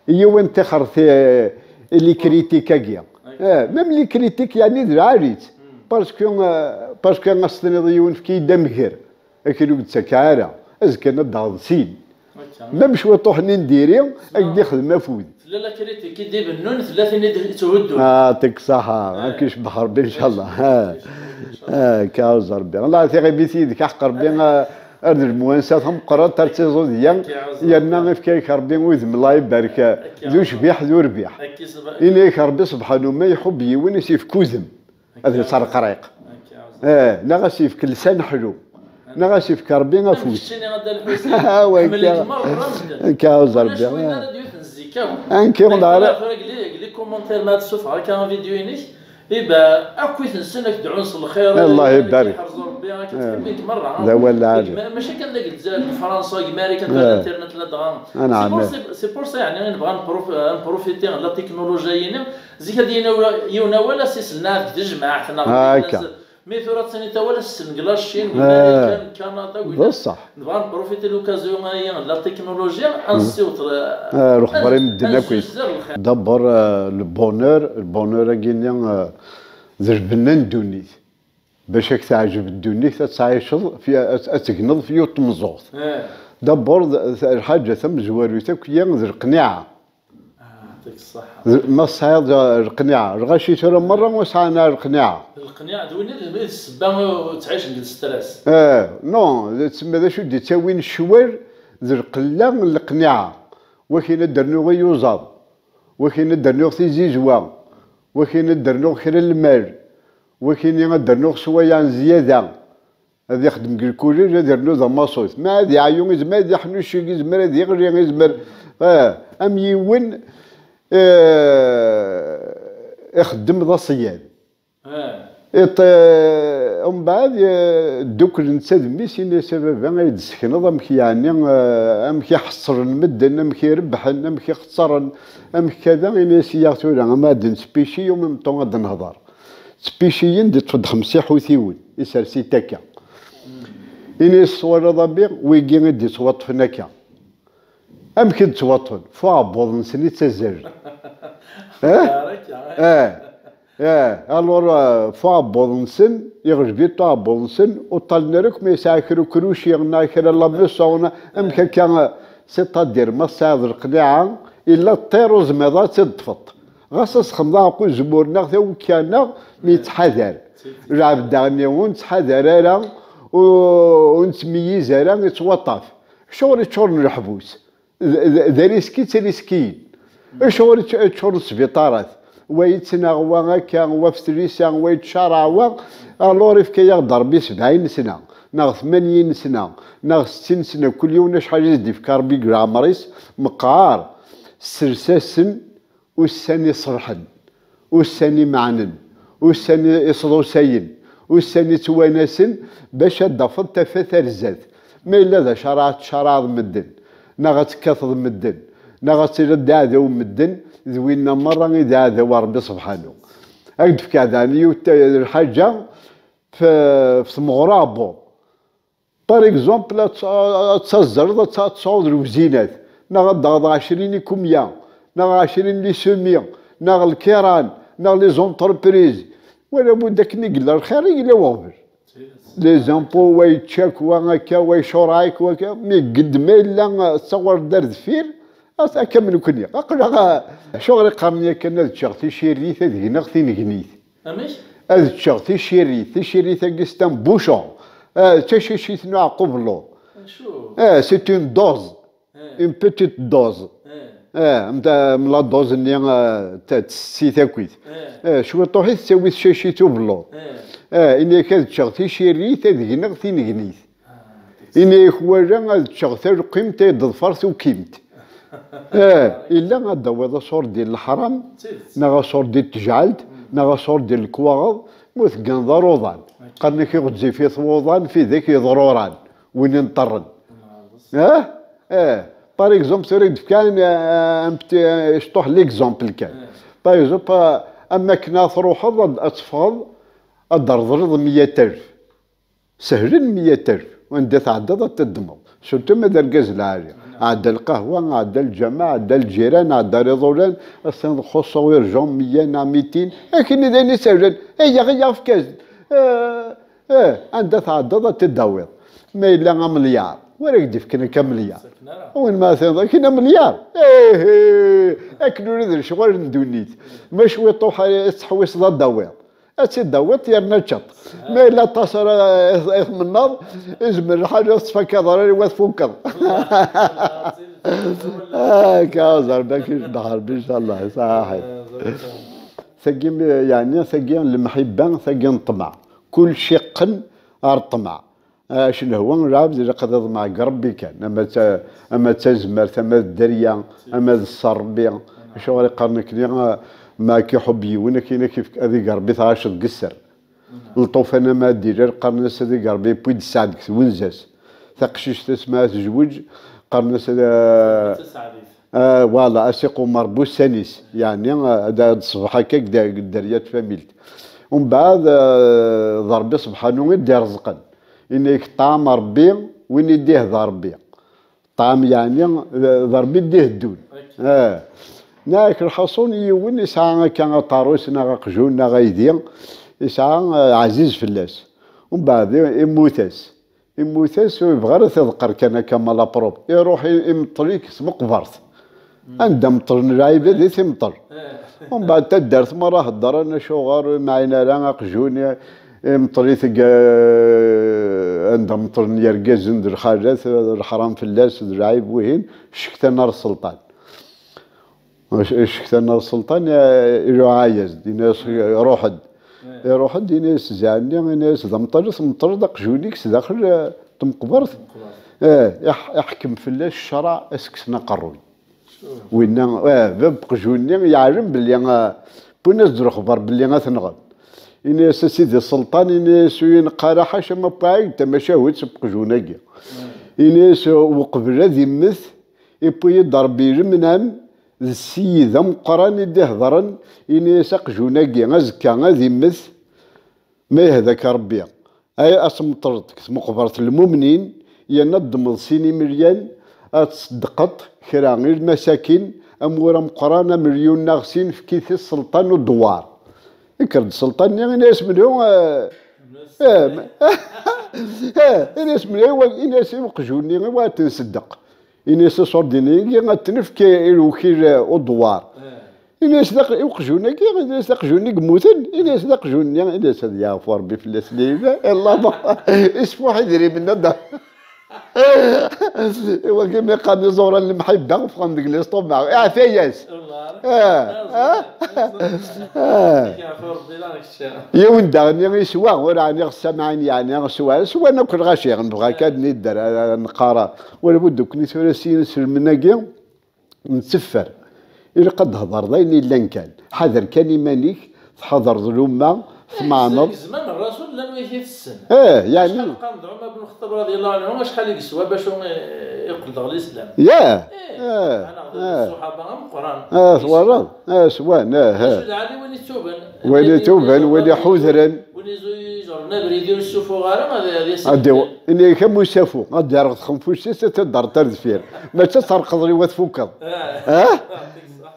iyyaw ad ntaxer ti-, les critiques-agi. Eh, même les critiques, yeɛni d lɛali-tt. Parce que, eh, parce que as-tiniḍ i yiwen, efk-iyi-d amger. Akken ur d-ttakeɣ ara, azekka ad d-taɣeḍ sin. Même cwiṭuḥ-nni n diri, ad k-d-ixdem afud. Tella la critique i d-ibennun, tella tin i d-itthuddun. Ah, tek ṣaḥa, ad k-icebbeḥ Rebbi, ncallah. Ah, ah, kaɛuz Rebbi. Allah, tiɣimit yid-k, aḥeq Rebbi, ah, ar d lemwansa tameqqrant, ar d tiẓudya, yerna ifka-yak Rebbi udem, Allah ibarek, d ucbiḥ, d urbiḥ. Ini-yak Rebbi, subḥanu, ma iḥubb yiwen, i s-ifk udem. Ad yettreqriq. Eh, neɣ ad s-yefk lsan ḥlu. Neɣ ad s-yefk Rebbi afus. Keččini a Dda Lḥusin. Ah, wa ḥemmlen-k merra medden. Akka, ur ẓerbiɣ. Ulac win ara d-yuten zik akk. Anki ur neɛrif. Tura deg les, deg les commentaires ma ad tessufeɣ akka avidyu-inek, iba akk i ten-ssen ad k-dɛun s lxir. Allah ibarek. Ad k-iḥrez Rebbi, ad k-, ttḥibin-k merra. D awal lɛali. Ma-, mačči kan deg Lezzayer, deg Fransa, deg Marikan, deg l'internet ladɣa. C'est pour, c'est, c'est pour ça, yeɛni, i nebɣa ad nprof-, ad nprofiti ɣer la technologie-yini. Zik ad yini yiwen awal, ad s-isel neɣ deg tejmaɛt neɣ deg, mi tura ad tini tawal ad s-isel deg la Chine, deg Marikan, Kanada, wina. Nebɣa ad nprofiti l'occasion-ayi n la technologie, ad nessiweḍ, eh, lexbar i medden akk. D'abord, eh, le bonheur, le bonheur-agi-nni, eh, d lbenna n ddunit. Bac ad k-teɛjeb ddunit, ad tɛiceḍ, fi, ad, ad tegneḍ f yiwet tmeẓẓuɣt. D'abord, lḥaǧa tamezwarut akk-ya d leqniɛa. Ah, yeɛṭik ṣṣeḥḥa. Ma tesɛiḍ, eh, lqniɛa, lɣaci tura merra ur sɛan ara lqniɛa. Lqniɛa d win i d, i d ssebba ur ttɛicen deg stress. Eh, non, d tsemma d acu d-ittawin ccwal d lqella n leqniɛa. Wakin ad d-rnuɣ iyuzaḍ, wakin ad d-rnuɣ tizizwa, wakin ad d-rnuɣ kra n lmal, wakini ad d-rnuɣ sswayeɛ n zzyada. Ad ixdem deg lkulij, ad irnu d amaṣut. Ma ad iɛyu, izmer ad iḥnucceg, izmer ad iɣli, izmer, eh, am yiwen, eh, ixeddem d aṣeyyad. Iṭ-, eh, umbeɛd, eh, dduklen netta d mmi-s, ini-as: "A baba, ay d-tessekneḍ amek yeɛni, eh, amek i ḥeṣlen medden, amek i rebḥen, amek i xeṣren, amek kada?" Ini-as: "Iyaɣ tura, ama ad nettpici, en même temps ad nehḍer." Ttpiciyen d-iṭṭef-d xemsa iḥutiwen, isers-it akka. Ini-as: "Twalaḍ a mmi, wigi i d-ittwaṭṭfen akka." Amek i d-ttwaṭṭfen? F uɛebbuḍ-nsen i ttazzalen. Eh? Eh, eh, alors, eh, f uɛebbuḍ-nsen, iɣleb-it uɛebbuḍ-nsen, ur ṭṭalen ara akk ma yesɛa kra ukruci neɣ kra la maison, amek akka, eh, c'est-à-dire ma tesɛiḍ lqniɛa, illa ṭṭir ur zmireḍ ad tt-id-ṭṭfeḍ. Ɣas ad s-txedmeḍ aɛeqqa uzemmur-nneɣ, tawekka-nneɣ, mi yettḥadar. Lɛebd daɣen ur nettḥadar ara, ur, ur nettmeyyiz ara, yettwaṭṭaf. Acuɣer i ččuren leḥbus? D, d, d ariski ttriskiyin. Acuɣer i čč-, i ččuren sbiṭarat? Wa yettnaɣ, wa akka, wa f tlisa, wa yettcaraɛ, wa. Alors, ifka-yaɣ-d Ṛebbi sebɛin sna, neɣ tmanyin sna, neɣ settin sna, kul yiwen acḥal i s-d-ifka Ṛebbi deg leɛmer-is, meqqar, s lsas-nsen, ussan iṣelḥen, ussan imeɛnen, ussan iṣḍusayen, ussan ittwanasen, bac ad d-tafeḍ tafat ar zdat. Ma yella d acaraɛ, ad tcaraɛeḍ medden, neɣ ad tekkateḍ medden, neɣ ad tiliḍ d aɛdaw n medden, d winna merra i d aɛdaw n Ṛebbi Sebḥanu. Ad k-d-fkeɣ daɣen yiwet n lḥaǧa, f-, f tmeɣra abbuḍ. Par exemple, ad t-, ad tazzreḍ, ad t-, ad tesɛuḍ lewzinat, neɣ ad d-taɣeḍ ɛecrin ikumya, neɣ ɛecrin les semis, neɣ lkiran, neɣ les entreprises. Wala budda akken i yella lxir, i yella weɣbel. Les impôts, wa yečča-k, wa akka, wa icureɛ-ik, wa akka. Mi yegg-d ma yella, eh, tettaɣeḍ-d ar deffir, at-, akka am nekni. Aql-aɣ, eh, acuɣer i qqaren yakan ad ččeɣ ticirrit, ad gneɣ tinegnit? Amek? Ad ččeɣ ticirrit. Ticirrit-agi, c'est un bouchon. Ah, d tacacit n uɛeqqa ubelluḍ. Acu? Ah, c'est une dose. Eh. Une petite dose. Eh. Ah, am ta-, am la dose-nni, ah, ta-, tessit akkit. Ah, cwiṭuḥ i tettawi tcacit ubelluḍ. Ah, ini-ak ad ččeɣ ticirrit, ad gneɣ tinegnit. Ini-ak wala ad ččeɣ talqimt, ad ḍfer tukimt. Ah, illa ad d-tawiḍ aṣurdi n leḥram, neɣ aṣurdi n tejɛelt, neɣ aṣurdi n lekwaɣeḍ, ma ur tegganeḍ ara uḍan. Qqaren-ak iɣezzif i twuḍan, fidak iḍruran, win ineṭṭren. Ah? Eh, par exemple, tura i d-fkan, eh, un petit, eh, cṭuḥ l'exemple kan. Par exemple, eh, am akken ad truḥeḍ ad, ad teffɣeḍ, ad d-treḍleḍ meyya alef. Sehlen meyya alef. Anda tɛeddaḍ ad t-teddmeḍ. Surtout ma d argaz lɛali. Ɛedda lqahwa, ɛedda lǧameɛ, ɛedda lǧiran, ɛedda ar iḍulan, ass-a xuṣṣeɣ urgent meyya neɣ mitin. Akken i d ayen isehlen. Ayya, ayya, efk-as-d. Eh, Eh, anda tɛeddaḍ ad t-id-tawiḍ. Ma yella amelyaṛ, ur ak-d-ifken akka amelyaṛ. Win ma tenniḍ akken amelyaṛ, eh, eh, akken ula d lecɣal n ddunit. Ma cwiṭuḥ ad tettḥewwiseḍ ad d-tawiḍ. Ad tt-id-tawiḍ yerna ččeṭ. Ma yella aṭas ara i, i tmennaḍ, izmer lḥal ur tettfakaḍ ara i wat tfukkeḍ. Akka, ẓer, d akken i d-ḥerbi, incallah, ṣaḥit. Tagi, yeɛni, tagi n lemḥibba, tagi n ṭṭmeɛ. Kulci yeqqen ar ṭṭmeɛ. Acu n lehwa n lɛebd, ilaq ad iḍmeɛ deg Rebbi kan. Ama d ta-, ama d tazmert, ama d dderya, ama d sser Rebbi. Acuɣer i qqaren akkenni, ah, ma k-iḥubb yiwen, akken ad k-ifk-, ad ig Rebbi tɛaceḍ deg sser. Lṭufan ama ad d-ilal, qqaren-as ad ig Rebbi yewwi-d sseɛd deg twenza-s. Taqcict asma ad tezweǧ, qqaren-as ad, ah, voilà, asiq umerbus sanis, yeɛni, ah, ad, ad ṣbeḥ akka deg dda-, deg dderya n tfamilt. Umbeɛd, ah, d Rebbi sebḥanu i d-ireẓqen. Ini-ak ṭṭɛam Rebbi, win i d-ihda Rebbi. Ṭṭɛam yeɛni, d, d Rebbi i d-iheddun. Ah. Neɣ lḥaṣun yiwen isɛa akka aṭarus neɣ aqjun neɣ aydi, isɛa, ah, ɛziz fell-as. Umbeɛd i-, immut-as. Immut-as, ur yebɣi ara ad t-iḍeqqer kan akka ma la propre. Iruḥ i-, imeṭṭel-ik s meqbert. Anda meṭṭlen lɛibad i t-imeṭṭel. Umbeɛd taddart merra heddren acuɣer ur mɛin ara aqjun i-, imeṭṭel-it deg, eh, anda meṭṭlen yergazen d lxalat, d leḥram fell-as, d lɛib wihin, ccektan ar sselṭan. Ccektan ar sselṭan, eh, iluɛa-yas-d, ini-as, "Ruḥ-d." Iruḥ-d, ini-as, "Zeɛni," ini-as, "d ameṭṭal i tmeṭṭleḍ aqjun-ik sdaxel, eh, tmeqbert?" Eh, iḥ-, iḥkem fell-as ccṛeɛ, ad s-kksen aqerruy. Winna, eh, bab uqjun-nni yeɛlem belli, eh, wwin-as-d lexbar belli ad t-nɣen. Ini-as, "A sidi sselṭan," ini-as, "ur yi-neqq ara ḥaca ma wwiɣ-d tamacahut seg uqjun-agi." Ini-as, "Uqbel ad immet, iwwi-yi-d Rebbi lemnam, d ssiyid ameqqran i d-ihedren, ini-as, aqjun-agi azekka ad immet, ma yehda-k Rebbi, ay ad tmeṭṭleḍ deg tmeqbert n lmumnin, yerna ad d-ddmeḍ sin imelyan, ad tṣeddqeḍ kra i lmasakin, amur ameqqran, amelyun neɣ sin, efk-it i sselṭan n udewwar." Ikker-d sselṭan-nni, ini-as, "Menhu, eh, eh, ma-, eh, ini-as, menhu, ini-as, i uqjun-nni, i wa ad t-nṣeddeq?" Ini-as, "Aṣurdi-nni-agi ad t-nefk i lewkil, eh, udewwar." Ini-as, "D aq-, i uqjun-agi?" Ini-as, "D aqjun i yemmuten?" Ini-as, "D aqjun-nni." Ini-as, "Ad yeɛfu Rebbi fell-as, lila, ilama isfuḥ idrimen." Ad, iwakken mi qqaren iẓuran n lemḥibba, ffɣen deg l'estomac. Iɛfa-yas. Ah, ah, ah. Yiwen daɣen iswa, ur ɛniɣ ssamɛin, yeɛni swa, swan akk lɣaci, nebɣa kan ad nidder, ad neqqar, wala buddu-kni tura s yinselmen-agi, netteffer. Ilaq ad d-thedreḍ ayen yellan kan. Ḥader kan iman-ik, tḥadreḍ lumma, tmeɛneḍ. Deg zzman n Rasul llan wid i tessen. Eh, yeɛni. Acḥal qqaren-d Ɛumar ben Lxeṭṭab radiyallahu anhu, acḥal i yeswa bacu i, i yeqqel d Lislam. Yah. Eh, eh, anaɣ d eh. Ṣṣuḥaba ameqqran. Eh, twalaḍ? Eh, swan, eh, eh. Acu d lɛali win ittuben. Win ittuben, win iḥudren. Win iẓu-, iẓurren abrid ur yessufuɣ ara, ad, ad yas-, ad iw-, ini-ak am usafu, ad d-yerreɣ txenfust-is, ad t-id-terreḍ ar deffir. Mačči ad terqeḍ i wat tfukkeḍ. Ah. Ah?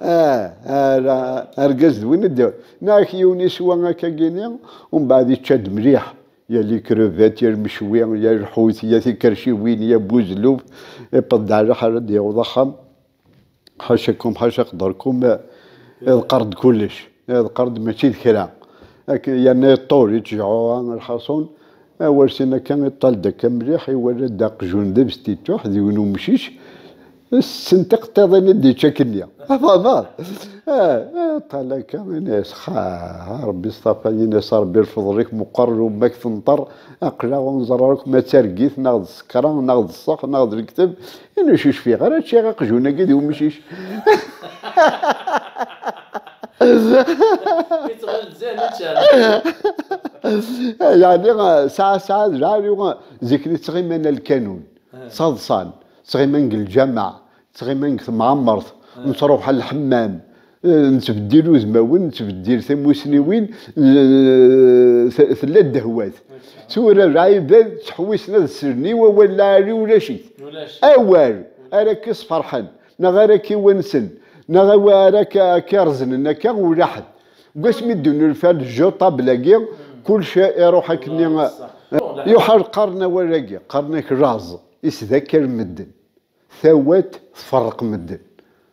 Ah, ah, argaz d win i d-, neɣ yiwen iswa akkagini, umbeɛd ičča-d mliḥ, ya les crevettes, ya lmecwi, ya lḥut, ya tikerciwin, ya buzelluf, iwweḍ-d ɛla ḥala ad d-yaweḍ axxam. Ḥacakum, ḥaca qderkum, iḍqer-d kullec. Iḍqer-d mačči d kra. Ak-, yerna iṭṭul, ittjeɛɛu, lḥaṣun, awal sin akka iṭṭal-d akka mliḥ, iwala-d aqjun d abestituḥ, d yiwen umcic, Ssent tiqeṭṭiḍin i d-yečča akkenni. Tfehmeḍ? Ah, ah, ṭṭal akka, ini-as, xa, Rebbi ṣṭafa, ini-as, Rebbi lfeḍl-ik meqqer, luma-k tenṭer, aql-aɣ ur nẓerr ara akk ma d targit, neɣ d ṣṣekra, neɣ d ṣṣeḥ, neɣ d lekdeb. Ini-as, ur cfiɣ ara, ččiɣ aqjun-agi d umcic. Yettɣil-d ziɣ nečča. Yeɛni, sɛa, sɛa, d lɛali, zik-nni ttɣiman lkanun, ttaḍsan, ttɣiman deg lǧameɛ, ttɣiman deg temɛemmert, nettruḥ ɣer lḥemmam, eh, nettbeddil udmawen, nettbeddil tamusniwin, eh, t-, tella ddehwat. Tura lɛibad ttḥewwisen ad slen i wawal lɛali, ulac-it. Ulac. Awal ara k-isferḥen, neɣ ara k-iwansen, neɣ awa-, ara k-, k-ireẓnen akka, ulaḥed. Deg wasmi d-nulfa le jeu table-agi, kullec iruḥ akkenni. Yuḥal qqaren awal-agi, qqaren-ak laẓ, isdakkal medden. Tawat tferreq medden.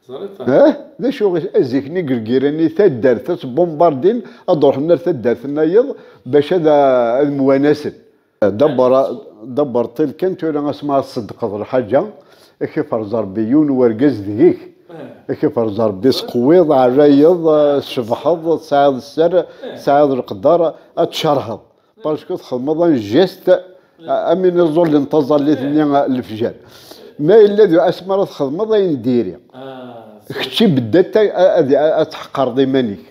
Ẓriɣ. Eh? D acu i, zik-nni deg lgirani taddart ad tbumbardin, ad ruḥen ar taddart nnayeḍ bac ad, ad mwanasen. Dabber, dabber ṭil kan tura asma ad tṣeddqeḍ lḥaǧa, ad k-iferẓ Rebbi yiwen wergaz deg-k. Eh. Ad k-iferẓ Rebbi s qwiḍ, ɛrayeḍ, eh, tcebḥeḍ, tesɛiḍ sser, tesɛiḍ leqder, ad tcerheḍ. Parce que txedmeḍ un geste, a-, am win iẓullen taẓallit-nni, eh, lefjer. Ma yella d asmi ara txedmeḍ ayen diri. Ah, kečč i beddat a-, a-, ad, ad tḥeqqreḍ iman-ik.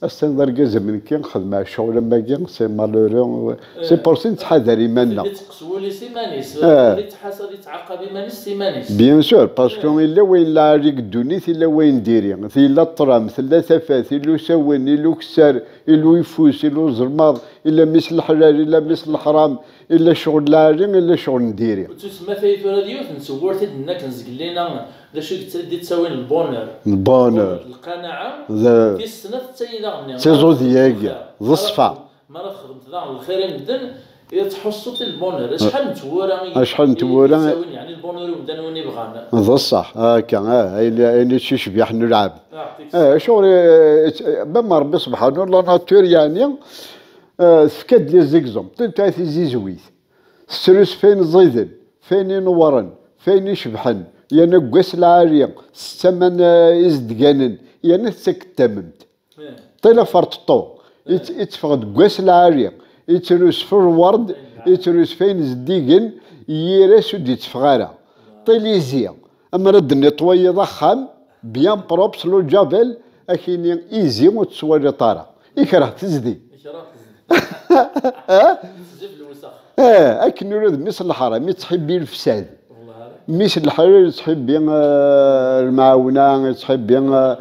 Ass-a d argaz am nekki, xedmeɣ ccɣel am wagi, c'est malheureux. C'est pour ça nettḥadar iman-nneɣ. Tettqes wul-is iman-is, eh, tettḥasad, tettɛaqab iman-is s iman-is. Bien sûr, parce que, eh, yella wayen lɛali deg ddunit, yella wayen diri. Yella ṭṭlam, tella tafat, yella usawen, yella ukessar, yella uyeffus, yella uzelmaḍ, yella mmi-s n leḥlal, yella mmi-s n leḥram, yella ccɣel lɛali, yella ccɣel n diri. Ur ttsemmat ay tura d yiwet n tewwurt i d-nna akken zgellina, d acu i d-ttawin le bonheur. Le bonheur. Lqanaɛa, d tis snat d tayi daɣen-nni. D tiẓudyagi, d ṣṣfa. Mi ara txedmeḍ daɣen lxir i medden, i tḥussuḍ i le bonheur. Acḥal n tewwura i, acḥal n tewwura i d-ttawin, yeɛni le bonheur i umdan win i bɣan. D ṣṣeḥ, akka, ah, ayen, ayen i tt-icebbiḥen lɛebd. Ah, acuɣer, eh, ma Rebbi subḥanu, la nature, yeɛni, eh, tefka-d les exemples, tenta tizizwit. Tettru s wayen ẓiden, f wayen inewwren, f wayen icebḥen, yerna deg wass lɛali, s ttaman, eh, izedganen, yerna tettak-d tamemt. Ṭila ferṭeṭṭu, i tt-, i teffeɣ deg wass lɛali, i ttrus f lwerd, i ttrus f wayen zeddigen, yir ass ur d-itteffeɣ ara. Ṭil izi, ammer ad d-netwayiḍ axxam, bien propre, s lǧabel, ad k-yini izi ur tettwaliḍ ara. Ikreh tezdi. Ikreh tezdi. Eh? Tezdi f lewsex. Eh, akken ula d mmi-s n leḥram, ittḥibbi lefsad. Mmi-s n leḥlal yettḥibbi, eh, lemɛawna, yettḥibbi, eh,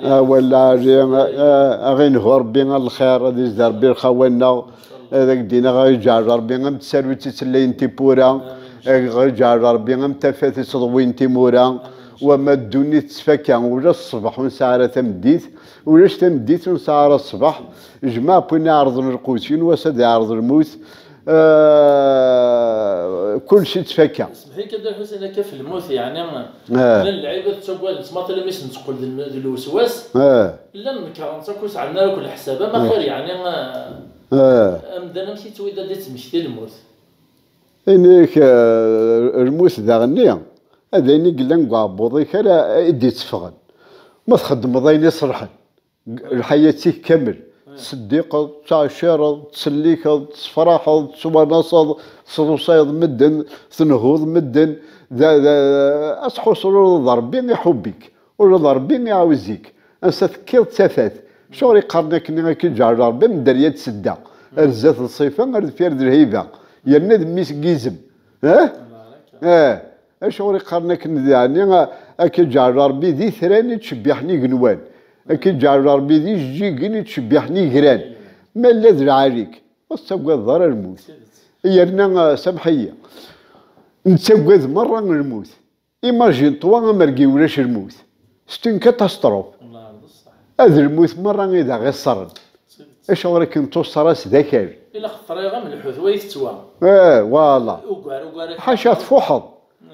awal lɛali, eh, ad aɣ-inhu Rebbi ɣer lxir, ad izdi Rebbi lxawa-nneɣ, ad ak-d-iniɣ, ad aɣ-iǧɛel Rebbi am tsarut i ttlayen tiwwura, ad aɣ-iǧɛel Rebbi am tafat i ttḍewwin timura, wama ddunit tettfaka, ula s ṣṣbeḥ ur nesɛi ara tameddit, ulac tameddit ur nesɛi ara ṣṣbeḥ, jmaɛ n win iɛerḍen lqut, yiwen wass ad iɛerḍ lmut, eh, kullec ittfaka. Semmeḥ-iyi kan, Dda Lḥusin, akka f lmut, yeɛni, eh, llan lɛibad ttaggaden-tt, ma tella mi sen-teqqel d l-, d lweswas, eh, llan nekren-tt akk, ur sɛan ara akk leḥsab, am axir, yeɛni, eh, eh, amdan amek yettwida d-ittmekti lmut? Ini-k, eh, lmut daɣen-nni, ad ayen i yellan deg uɛebbuḍ-ik ara i d-itteffɣen. Ma txeddmeḍ ayen iṣelḥen, lḥayat-ik kamel, tettseddiqeḍ, tettɛeccireḍ, tettsellikeḍ, tessefraḥeḍ, tettwanaseḍ, tesrusayeḍ medden, tenhuḍ medden, da, da, ad tḥusseḍ ula d Rebbi iḥubb-ik, ula d Rebbi iɛawez-ik. Ansa tekkiḍ d tafat. Acuɣer i qqaren akken, ad k-iǧɛel Rebbi am dderya d tsedda, ar zdat d ṣṣifa, ar deffir d lhiba, yerna d mmi-s n yizem. Eh? Eh. Acuɣer i qqaren akken, yeɛni, ad k-iǧɛel Rebbi d itran i ttcebbiḥen igenwan, ad k-iǧɛel Rebbi d ijeǧǧigen i ttcebbiḥen igran. Ma yella d lɛali-k, ur tettaggadeḍ ara lmut. Yerna, eh, samḥ-iyi, nettaggad merra lmut. Imagine-toi amergi ulac lmut. C'est une catastrophe. Ad lmut merra i d aɣ-iṣṣren. Acuɣer akken tuṣṣra-s d akal? Ilaq ṭṭriɣ am lḥut, wa itettwa. Eh, voilà. Ugar, ugar. Ḥaca tfuḥeḍ.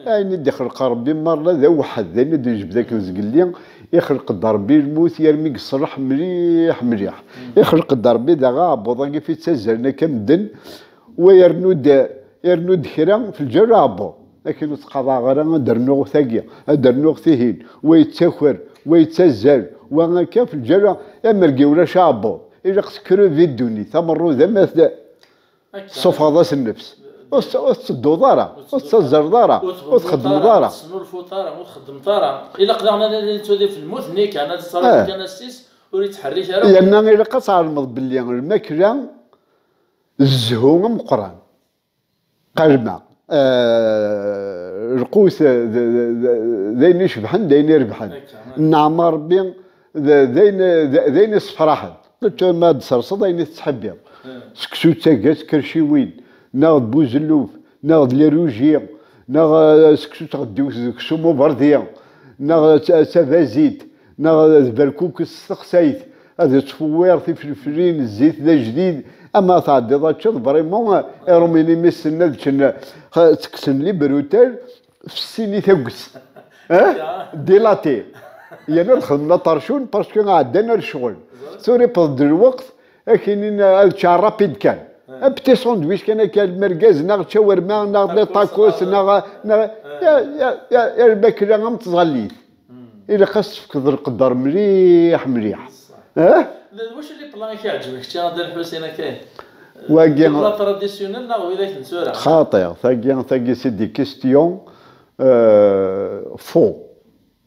Eh. Ayen i d-ixleq Rebbi merra d awḥed, d ayen i d-yejbed akken zgelli, ixleq-d Rebbi lmut, yermi yeṣleḥ mliḥ, mliḥ. Mm. Ixleq-d Rebbi daɣ aɛebbuḍ-agi fi ttazzalen akka medden, wa yernu-d, yernu-d kra f lǧal aɛebbuḍ. Akken ur ttqaḍaɣ ara ad d-rnuɣ tagi, ad d-rnuɣ tihin, wa yettaker, wa yettazzal, wa akka f lǧal, amergi ulac aɛebbuḍ. Ilaq tekrevi ddunit, amerrud ama t-, tessufɣeḍ-as nnefs. Ur tt-, ur tettedduḍ ara, ur tettazzaleḍ ara, ur txeddmeḍ ara. Ur tesnulfuḍ ara, ur txeddmeḍ ara. Ilaq daɣen ad nali nettwali f lmut-nni kan, ad tettṛaǧu kan assis, ur yettḥerrik ara. Yerna ilaq ad tɛelmeḍ belli lmakla d zzhu ameqqran. Qalma, eh, lqut d, d, d, d ayen icebḥen, d ayen irebḥen. Nneɛma Rebbi d, d ayen, d, d ayen issefraḥen. Tečča ma ad d-serseḍ ayen i tettḥibbiḍ. Seksu d taga, tkerciwin, neɣ d buzelluf, neɣ d liruji, neɣ, eh, seksu d tɣeddiwt d uksum uberdi, neɣ d ta-, d tabazit, neɣ d berkukes s texsayt, ad tettfewwiṛ tifelflin, zzit d ajdid, ama tɛeddiḍ ad teččeḍ, vraiment, Iṛumyen imi ssnen ad ččen, xa-, ttekksen les broutelles, fessin i tagest. Eh? Dilaté. Yerna ad xedmen aṭercun, parce que ɛeddan ar ccɣel. Tura iwweḍ-d lweqt, ad k-inin ad ččeɣ rapide kan. Un petit sandwich kan akka, lmergaz, neɣ ččawerma, neɣ les tacos, neɣ, neɣ, ya, ya, ya, ya lmakla am tẓallit. Ilaq ad s-tefkeḍ lqedder mliḥ, mliḥ. Eh? D, d wacu les plans i k-iɛeǧben kečči a Dda Lḥusin akka? Wagi les plans traditionnels neɣ widak n tura? Xaṭi, tagi, tagi c'est des questions, euh, faux.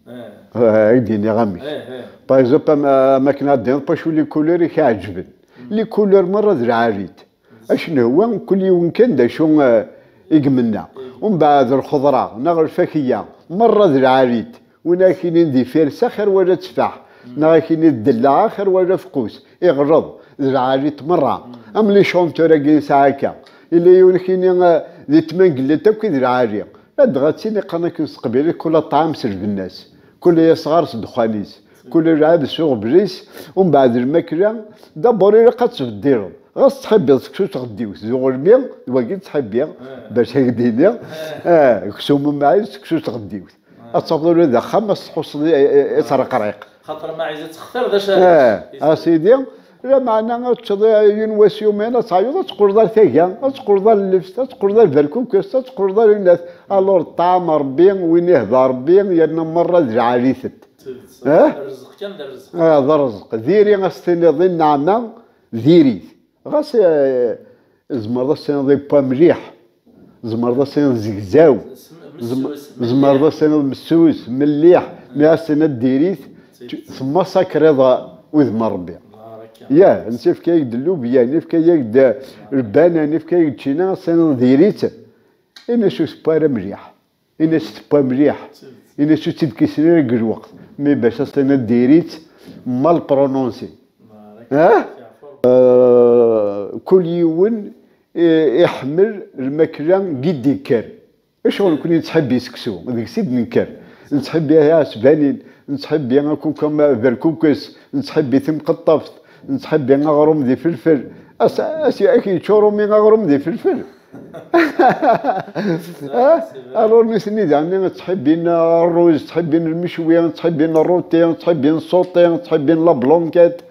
Eh. Eh, i d-iniɣ amek. Eh, eh. Par exemple, am, am akken ad d-tiniḍ, pacu les couleurs i k-iɛeǧben? Les couleurs merra d lɛali-t. Acu nhewwa, mkul yiwen kan d acu, eh, i imenna. Umbeɛd lxeḍra neɣ lfakya, merra d lɛali-t. Win ara k-inin d ifirsa, xir wala tteffaḥ, neɣ ak-inin d ddellaɛ, xir wala afeqqus. Iɣleḍ, d lɛali-t merra. Am les chanteurs-agi nesɛa akka. Yella yiwen k-ini, eh, di tmangellat akk i d lɛali. Ladɣa d tin iqqaren akken s teqbaylit, kul ṭṭɛam s lbenna-s, kul asɣar s ddexxan-is, kul lɛebd s uɣbel-is. Umbeɛd lmakla, d'abord ilaq ad tbeddileḍ. Ɣas tettḥibbiḍ seksu s tɣeddiwt d uɣelmi, d wagi i ttḥibbiɣ, bac ad k-d-iniɣ, ah, aksum umɛid, seksu s tɣeddiwt. Ad tafeḍ ula d axxam ad s-tḥusseḍ i, i, i, ttreqriq. Xaṭer ma ɛizet textir d acu ara, ah, a sidi, lameɛna ad teččeḍ yiwen wass yumin, ad tɛeyyeḍ, ad teqqleḍ ar taga, ad teqqleḍ ar lleft, ad teqqleḍ ar berkukest, ad teqqleḍ ar unat. Alors ṭṭɛam Rebbi, win ihda Rebbi, yerna merra d lɛali-tent. Eh? D rrezq kan, d rrezq. Ah, d rrezq. Diri ad s-tiniḍ i nneɛma, diri-t. Ɣas, eh, tzemreḍ ad s-tiniḍ ippa mliḥ, tzemreḍ ad s-tiniḍ zegzaw, zem-, tzem-, messus, tzemreḍ ad s-tiniḍ messus, mliḥ, mi ad s-tiniḍ diri-t, temmasakriḍ udem n Rebbi. Baraka. Ya, nefka-yak-d llubya, nefka-yak-d lbana, nefka-yak-d ččina, ad s-tiniḍ diri-tt, ini-as ur tewwi ara mliḥ. Ini-as tewwa mliḥ. Ini-as ur tt-id-kkisen ara deg lweqt. Mi bac ad s-tiniḍ diri-tt mal prononcé. Ah? Eh, kul yiwen i-, iḥemmel lmakla i d-ikker. Acuɣer nekkni nettḥibbi seksu? Deg-s i d-nekker. Nettḥibbi tiɛesbanin, nettḥibbi akuka berkukes, nettḥibbi timqeṭṭeft, nettḥibbi aɣrum d ifelfel. As-, as-, ak-yeččur umi aɣrum d ifelfel. Ah? Alors nutni daɣen ttḥibbin ṛṛuz, ttḥibbin lmecwi, ttḥibbin ṛṛuti, ttḥibbin ṣṣuṭi, ttḥibbin la blanquette,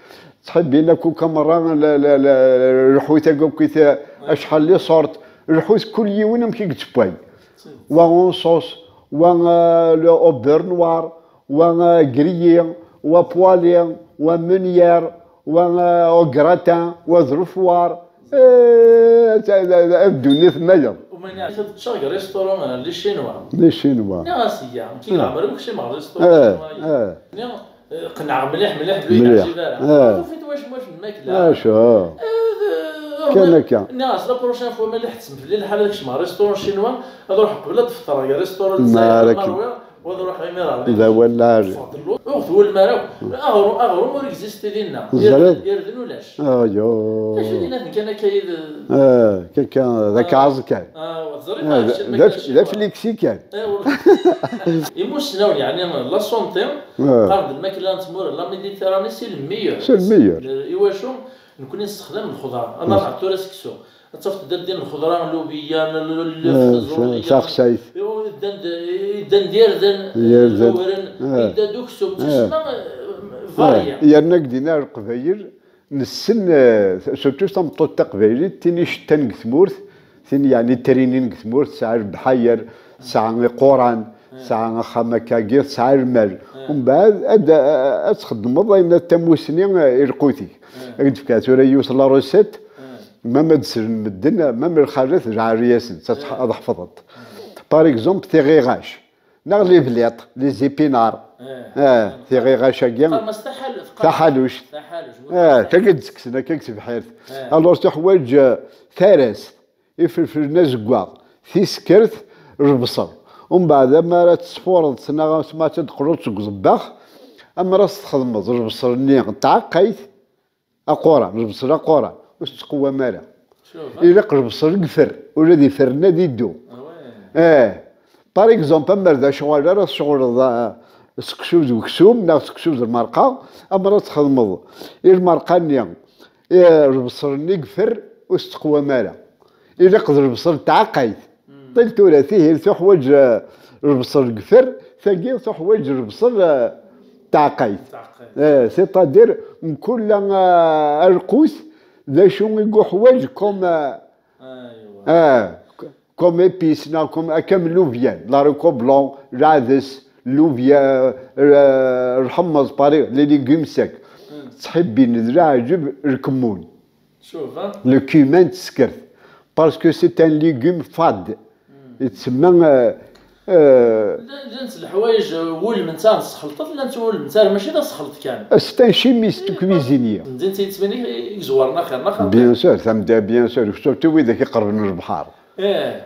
ttḥibbin akuka merra, la, la, la, lḥut akk, acḥal les sortes, lḥut kul yiwen amek i yettewway. Wa en sauce, wa, euh, le, au beurre noir, wa, euh, grillé, wa poêlé, wa meunière, wa, euh, au gratin, wa d lefwar. Eh, ta-, ta-, ta-, ddunit nnayeḍ. Umani ad teččeɣ deg restaurant, euh, les Chinois. Les Chinois. Nniɣ-as, iya, nekk i yeɛmer akk kcimeɣ restaurant chinois. Eh. Nniɣ, eh, qenɛeɣ mliḥ, mliḥ, ur yi-yeɛjib ara. Eh. Tufiḍ wacu, wacu n lmakla? Acu? Eh, d-, kan akka. Nniɣ-as, la prochaine fois, ma la ḥettmen fell-i lḥal ad kecmeɣ restaurant chinois, ad ruḥeɣ qbel ad d-feṭreɣ deg restaurant n Lezzayer, ma ṛwiɣ, wa ad ruḥeɣ imir ar dagi. D awal lɛali. Ur ɣ-twulem ara akk. Aɣrum, aɣrum ur existi dinna. Teẓriḍ? Irden, irden ulac. Ayo. D acu dinna kan akka yid-, ah, kaka, d akaɛẓ kan. Ah, teẓriḍ, ah, d, d, d afliksi kan. Eh, imussnawen, yeɛni, la santé, ah, qqaren-d lmakla n tmura n la Méditerranée, c'est le meilleur. C'est le meilleur. Iwacu? Nekkni nessexdam lxeḍra, ala, mm, tura seksu. Ad tafeḍ ddan din lxeḍra, lubiyya, l-, l-, l-, eh, taxsayt. Ddan d, ddan d irden, irden, lewren, eh, yedda d uksum. Tusma, eh, variya. Yerna deg dinna Leqbayel, nessen, eh, surtout tameṭṭut taqbaylit, tin icettan deg tmurt, tin yeɛni trinin deg tmurt, tesɛa lebḥayer, Tesɛa iquran, tesɛa axxam akkagi, tesɛa lmal. Umbeɛd ad, ad txeddmeḍ ayen d tamusni i lqut-ik. Ad k-d-fkeɣ tura yiwet la recette, même ad d-slen medden, même lxalat, lɛerri-yasen, ad tḥ-, ad ḥefḍent. Par exemple, tiɣiɣac, neɣ les blettes, les épinards. Ah, tiɣiɣac-agi, taḥaluct. Ah, tagi d-ttekksen akka deg tebḥirt. Alors tuḥwaǧ, eh, tarast, ifelfel n azeggaɣ, tiskert, lebṣel. Umbeɛd, amar ad tesfureḍ, neɣ asma ad d-teqluḍ seg uẓebbax, amar ad s-txedmeḍ lebṣel-nni n tɛeqqayt, aquran, lebṣel aquran, ur tettqewwam ara. Ilaq lebṣel deg ifer, ula d ifer-nni ad iddu. Eh, par exemple, amar d acuɣal ara tceɣleḍ, ah, seksu d weksum, neɣ seksu d lmerqa, amar ad txedmeḍ i lmerqa-nni, eh, lebṣel-nni deg ifer, ur tettqewwam ara. Ilaq d lebṣel n tɛeqqayt. Ṭil tura, tihin tuḥwaǧ, eh, lebṣel deg ifer, tagi tuḥwaǧ lebṣel, eh, n tɛeqqayt. Eh, c'est-à-dire, mkul, eh, alqut, d acu i yuḥwaǧ comme, eh, eh, comme épice, neɣ comme, eh, comme lubyan, l'haricot blanc, lɛades, lubya, eh, lḥemmeẓ, pari, les légumes secs. Ttḥibbin d leɛǧeb lkemmun. Le cumin d teskert. Parce que c'est un légume fade. Yettsemma, euh, euh, llant leḥwayeǧ, euh, wulment-a n tesxelṭet, llant wulment-a mačči d asxelṭ kan. C'est un chimiste cuisinier. Din d tayettmin i izewren axir, neɣ xaṭi? Bien sûr, tamda, bien sûr, surtout widak iqerben lebḥer.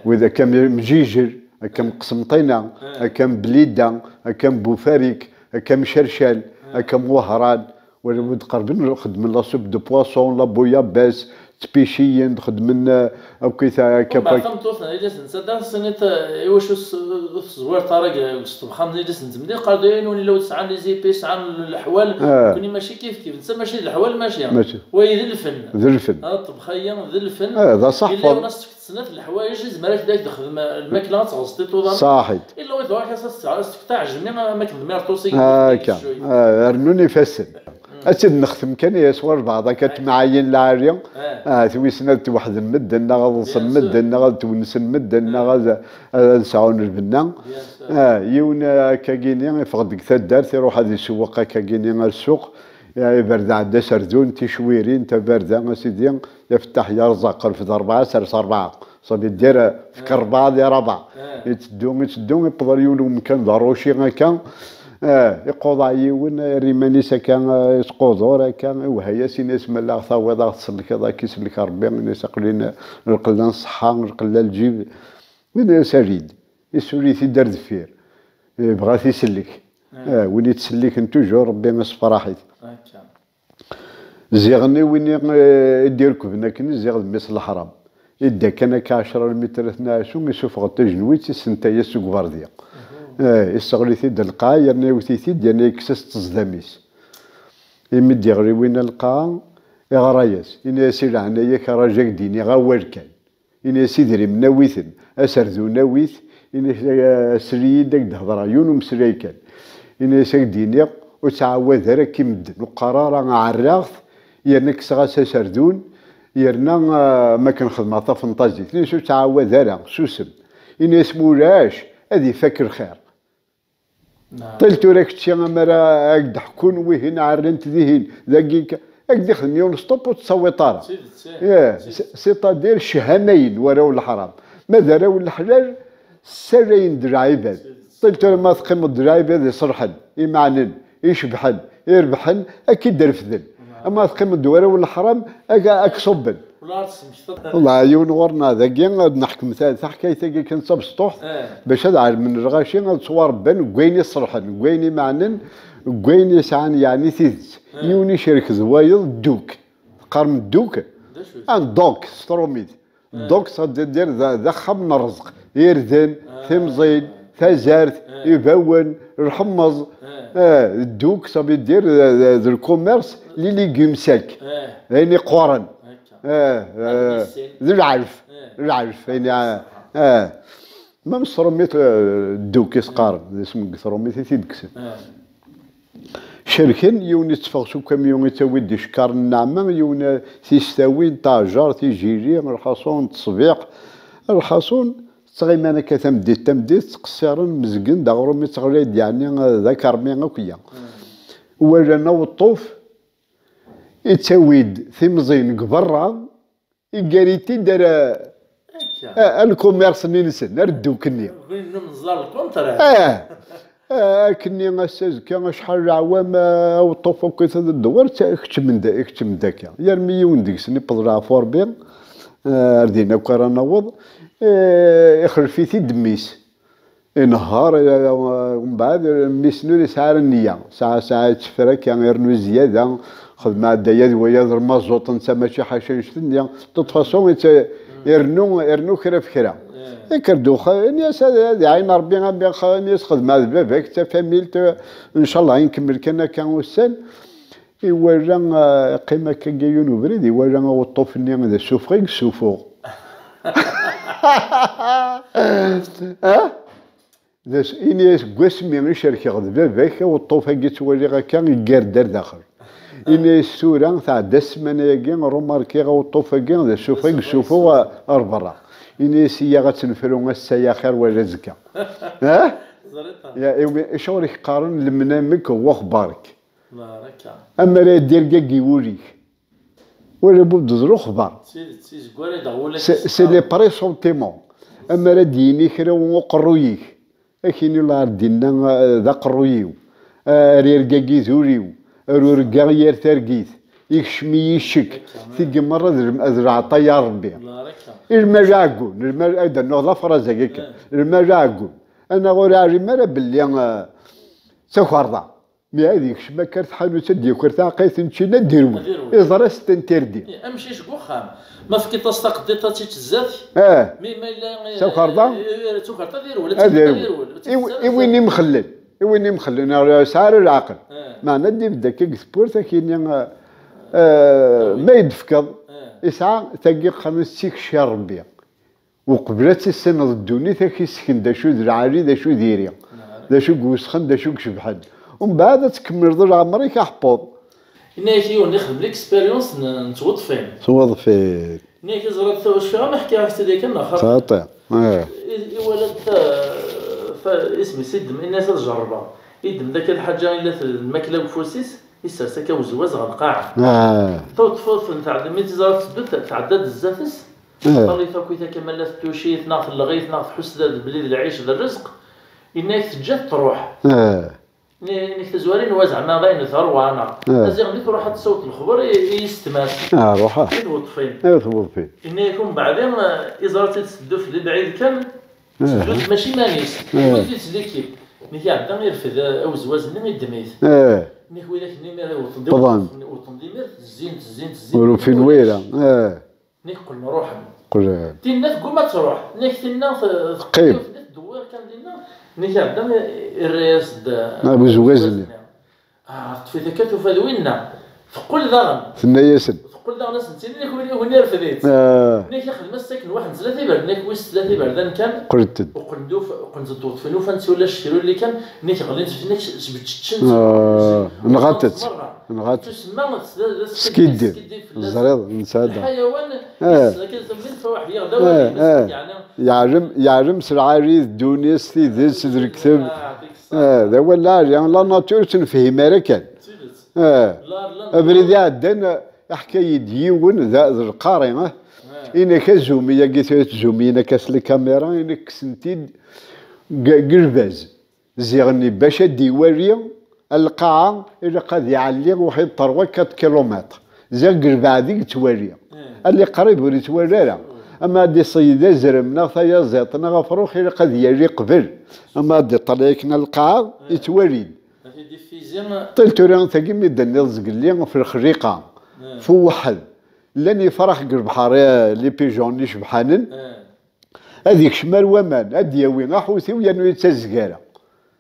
Widak am Mjijel, akka am Qsemṭina, akka am Blida, akka am Bufarik, akka am Cercal, akka am Wehran, wala wid qerben, xedmen la soupe de poisson, la bouillabaisse, ttpiciyen, xedmen, eh, akk i ta-, akka. Mbeɛd tameṭṭut-nni i d as-nettader, tesniḍ, eh, iwacu s-, ur teẓwireḍ ara deg, deg usteqxam-nni i d as-nettemdi, qqar-d, "Ay, nuni la ur tesɛam les épis, sɛan leḥwal, nekkni mačči kif kif, netta mačči d leḥwal, mačči." Mačči. Wayi d lfen. D lfen. Ah, ṭṭebx-agi d lfen. Ah, d aṣaḥ. Yella yiwen as-tefkeḍ snat leḥwayeǧ, izmer ad ak-d-ixdem lmakla, ad tɣeẓẓeḍ iṭudan. Ṣaḥit. Illa wid ɣur-k as-, as-, as-tefkeḍ taɛejmi, am akken d mi rṭus i. Akka. Ah, rnun ifassen. Ad tt-id-nextem kan i yas walbeɛḍ akka ttemɛayin lɛali. Ah, wissen ad tweḥden medden, neɣ ad ḍsen medden, neɣ ad twensen medden, neɣ ad, ad sɛun lbenna. Ah, yiwen, ah, akkagini iffeɣ-d deg taddart, iruḥ ad isewweq akkagini ar ssuq. Ah, iberda ɛedda aserdun, ticwirin, tabarda, a sidi, ya fettaḥ ya rẓaq, rfed rebɛa, sers rebɛa. Ça veut dire, fek rebɛa di rebɛa. Itteddu, itteddu, iwweḍ ar yiwen umkan d aruci akka. Ah, iquḍeɛ yiwen, err iman-is akka, ah, ittqudur akka, iwehha-yas, ini-as, "Ma la ɣ-tawiḍ, a ɣ-tsellkeḍ, a k-isellek Rebbi." Ini-as, "Aql-i n-, lqella n ṣṣeḥḥa, lqella n lǧib." Ini-as, "Err-id." Issuli-t-id ar deffir. Ibɣa ad t-isellek. Ah, win ittselliken toujours, Rebbi issefraḥ-it. Ziɣen i win i, eh, i d-irekben akken, ziɣ d mmi-s n leḥram. Idda kan akka ɛecra lmitrat n aɛesu, isuffeɣ-d tajenwitt, issenta-yas seg uberdi. Eh, isseɣli-t-id lqaɛ, yerna iwet-it-id, yerna yekkes-as ṭṭezdam-is. Imi d-iɣli winna lqaɛ, iɣra-yas, ini-as, "I leɛnaya-k, a rraj, ad k-d-iniɣ awal kan." Ini-as, "Idrimen awi-ten, aserdun awi-t." Ini-as, "Sel-iyi-d, ad k-d-hedreɣ yiwen umeslay kan." Ini-as, "Ad k-d-iniɣ, ur ttɛawad ara akka i medden, ur qqar ara ɛerraɣ-t, yerna kkseɣ-as aserdun, yerna, ah, ma akken xedmeɣ tafenṭazit." Ini-as, "Ur ttɛawad ara, susem." Ini-as, "Ma ulac, ad ifak lxir." Ṭil tura kečči, amara ad k-d-ḥkun wihin ɛerran-t dihin, dagi k-, ad k-d-ixdem yiwen stop ur tettawiḍ ara. C'est-à-dire ccehamayen warraw n leḥram. Ma d arraw n leḥlal, ssalayen-d lɛibad. Ṭil tura ma teqqimeḍ d lɛibad iṣelḥen, imeɛnen, icebḥen, irebḥen, ad k-id-refden. Ama teqqimeḍ d warraw n leḥram, ad k-, ad k-ṣubben. Wala ad tesmekteḍ. Wala yiwen ɣur-neɣ dagi, ad neḥkem ta-, taḥkayt-agi kan d tabesṭuḥt, bac ad ɛelmen lɣaci ad ttwarebban deg wayen iṣelḥen, deg wayen imeɛnen, deg wayen yesɛan yeɛni tidet. Yiwen icerk d wayeḍ dduk. Teqqarem dduk? Un doc s trumit. Doc, ça veut dire d, d axxam n rrezq. Irden, timẓin, tazart, ibawen, lḥemmeẓ. Eh, dduk, ça veut dire d, d, d le commerce, les légumes secs. D ayen iqquren. Eh, eh, d lɛelf. Lɛelf, ayen, eh. Même s trumit, eh, dduk i s-qqaren, d isem deg trumit i t-id-kksen. Cerken, yiwen itteffeɣ s ukamyun, ittawi-d icekkaṛen n nneɛma, yiwen, eh, tistawin, taɛjar, tijili, lḥaṣun, ttesbiḥ. Lḥaṣun, ttɣiman akka tameddit, tameddit, ttqessiren, mezgen-d aɣrum i ttɣlay-d, yeɛni, eh, d akermi akk ya. Walan aweṭṭuf, ittawi-d timẓin deg berra, iggar-it-id ar, ar lkumers-nni-nsen, ar dduk-nni. Win n unẓar lkuntra. Ah, ah, akkenni ass-a azekka acḥal n leɛwam, ah, aweṭṭuf akk i d-ddewwer, keččmen-d, keččmen-d akka. Yermi yiwen deg-sen iwweḍ leɛfu Rebbi, ah, ar din akk ara naweḍ, eh, ixlef-it-id mmi-s. Inehheṛ, eh, mbeɛd mmi-s-nni ur yesɛi ara nniya. Sɛa, sɛa yetteffer akka, irnu zzyada, xedmeɣ-d aya d waya d lmaẓuṭ netta, mačči ḥaca annect-nni. De toute façon, itta-, irnu, irnu kra f kra. Ikker-d uxxam, ini-as ad, ad iɛin Ṛebbi, am ixa-, ini-as xedmeɣ d baba-k, d tafamilt, ncallah i nkemmel kan akka ussan. Iwala, ah, iqqim akka deg yiwen ubrid, iwala aweṭṭuf-nni d asuffeɣ i yessufuɣ. Ah? D as-, ini-as, deg wasmi i cerkeɣ d baba-k, aweṭṭuf-agi ttwaliɣ akka, iggar-d ar daxel. Ini-as, tura, tɛedda ssmana-agi, rumarkiɣ aweṭṭuf-agi d asuffeɣ i yessufuɣ ar berra. Ini-as, iyyaɣ ad tt-nefru ass-a ya xir wala azekka. Ah? Ya, iwi-, acuɣer i k-qqaren lemnamek n wexbar-ik? Ammer ad d-irgagi wul-ik. Wala bu-, d lexbar. C'est, c'est les pressentiments. Ammer ad d-yini kra uqerruy-ik, ad k-yini, la, ar dinna, eh, d aqerruy-iw, ar irgagi d ul-iw, ar urgaɣ yir targit, ikcem-iyi ccek, tigi merra d lem-, d lɛeṭṭa ya Rebbi. Lmal aɛeggun, lmal, ad d-rnuɣ d afraza-agi kan. Lmal aɛeggun. Anaɣ ur iɛlim ara belli, eh, d takerḍa. Mi ad yekcem akka ar tḥanut, ad d-yaker taɛeqqayt n ččina, ad d-irwel. Ad d-irwel. Iẓra-s d tantirdi. Eh, amcic deg uxxam. Ma tefkiḍ-as taqeddiṭ, ad tt-ičč zdat-k. Eh. Mi ma yella, eh, takerḍa? Eh, eh, d tukerḍa, ad irwel, ad irwel. I win imxellen, i win imxellen, ur yesɛi ara leɛqel. Eh. Meɛna ad d-ibedd akka deg tewwurt, ad k-yini, eh, eh, ma yi-d-tefkeḍ, eh, isɛa tagi qqaren-as tikci n Rebbi. Uqbel ad tissineḍ ddunit, ad k-issken d acu d lɛali, d acu d iri, d acu i iwesxen, d acu i icebḥen. Umbeɛd ad tkemmleḍ leɛmer-ik aḥeṭṭuḍ. Yenna-yak yiwen ixdem l'expérience n, n tweḍfin. Tweḍfin. Yenna-yak, ẓriɣ, ur cfiɣ ma ḥkiɣ-ak-tt-id yakan neɣ xaṭi. Xaṭi, eh. I, iwala-d ta, ta, isem-is, iddem, yenna-yas ad jerrbeɣ. Iddem-d akka lḥaǧa, illa t-, lmakla deg ufus-is, issers akka awezwaz ɣer lqaɛa. Ah. Taweṭṭuft n tɛedda, mi tt-iẓra tetteddu, tɛ-, tɛedda-d zdat-s, eh, teṭṭal-it akkit akka ma la tettucit, neɣ telleɣ-it, neɣ tḥus d, d belli d lɛic, d rrezq, yenna-yak teǧǧa-t truḥ. Eh. Yenna-yak tazwara-nni, wa zeɛma d ayen terwa, neɣ, eh, aziɣ mi truḥ ad tessawet lexber i, i yessetma-s. Ah, ruḥ. I tweḍfin. I tweḍfin. Yenna-yak umbeɛd, eh, iẓra-tt-id tetteddu fell-i bɛid kan, eh, tetteddu-d mačči iman-is. Eh. Iwwi-tt-id s likip. Nek iɛedda irfed, eh, awezwaz-nni, iddem-it. Eh. Nek widak-nni mi ara wwḍen d, wwḍen d imir, zzin-t, zzin-t, zzin-t. Ur ufin wira. Eh. Nek qqlen ruḥen. Qqlen. Tinna tegguma ad truḥ. Nek tinna te-, teqqim, teqqim, tdewwir kan dinna. Nek iɛedda irra-yas-d, ah, awezwaz-nni. Ah, teṭṭef-it akka, tufa d winna. Teqqel daɣen. Tenna-yasen. Teqqel daɣen ad sen-tini, nek win, win irfed-itt. Ah. Nek ixdem-as akken waḥed n tlata iberdan, nek wis tlata iberdan kan. Qqlent-d. Uqlen-d uf-, uqlen-d ṭṭuṭfen, ufan-tt ulac kra ur yelli kan, nek ɣlint fell-ak, sbeččeččent. Ah, nɣant-tt. Merra. Nɣant-tt. Tusemma, s-, s-, skiddib. Skiddib fell-as. Teẓriḍ, nesɛa da. Lḥayawan, eh, yes, akken temmel fawaḥ, yaɣ d awal-ines, eh, yeɛni. Yeɛlem, yeɛlem s lɛali d ddunit, s tidet, d lekteb. Ah, deg ṣṣeḥ. Eh, d awal lɛali, la nature ur tt-nefhim ara kan. D tidet. Eh, la, la, abrid iɛeddan, iḥka-yi-d yiwen, d, d lqari, eh. Eh. Inek azumi-agi, tura ttzumiyen akka s lkamira, inek kksen-t-id g-, g lbaz. Ziɣen bac ad d-iwali lqaɛa, ilaq ad iɛelli uḥid trois quatre kilomètres. Ziɣ deg lbeɛd i yettwali. Eh. Ali qrib ur yettwali ara. Ama ad d-iṣeyyed azrem neɣ tayaziḍt neɣ afrux, ilaq ad yali qbel. Ama ad d-iṭṭal akken ar lqaɛa, eh, yettwali-d. Ṭil tura, tagi mi d-tenniḍ zgelli f lexliqa, eh, f uweḥḥed. Llan yefrax deg lebḥer, eh, les pigeons icebḥanen. Eh. Ad ikcem ar waman, ad d-yawi aḥutiw yernu yettazzeg ara.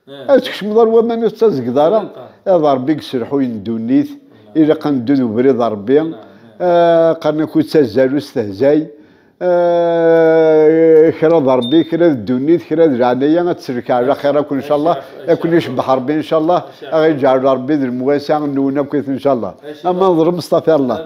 Eh. Ad tkecmeḍ ar waman ur tettazzgeḍ ara. Ad Ṛebbi i yesselḥuyen ddunit, ilaq ad neddu d ubrid n Ṛebbi. Eh, qqaren-ak ur ttazzal, ur stehzay. Eh, kra d Ṛebbi, kra d ddunit, kra d leɛnaya, ad tsellek ɛla xir akk, ncallah. Ad ken-icebbeḥ Ṛebbi, ncallah. Ad ɣ-iǧɛel Ṛebbi d lemwasa-nwen akkit, ncallah. Ama neḍlem, staɣfirullah.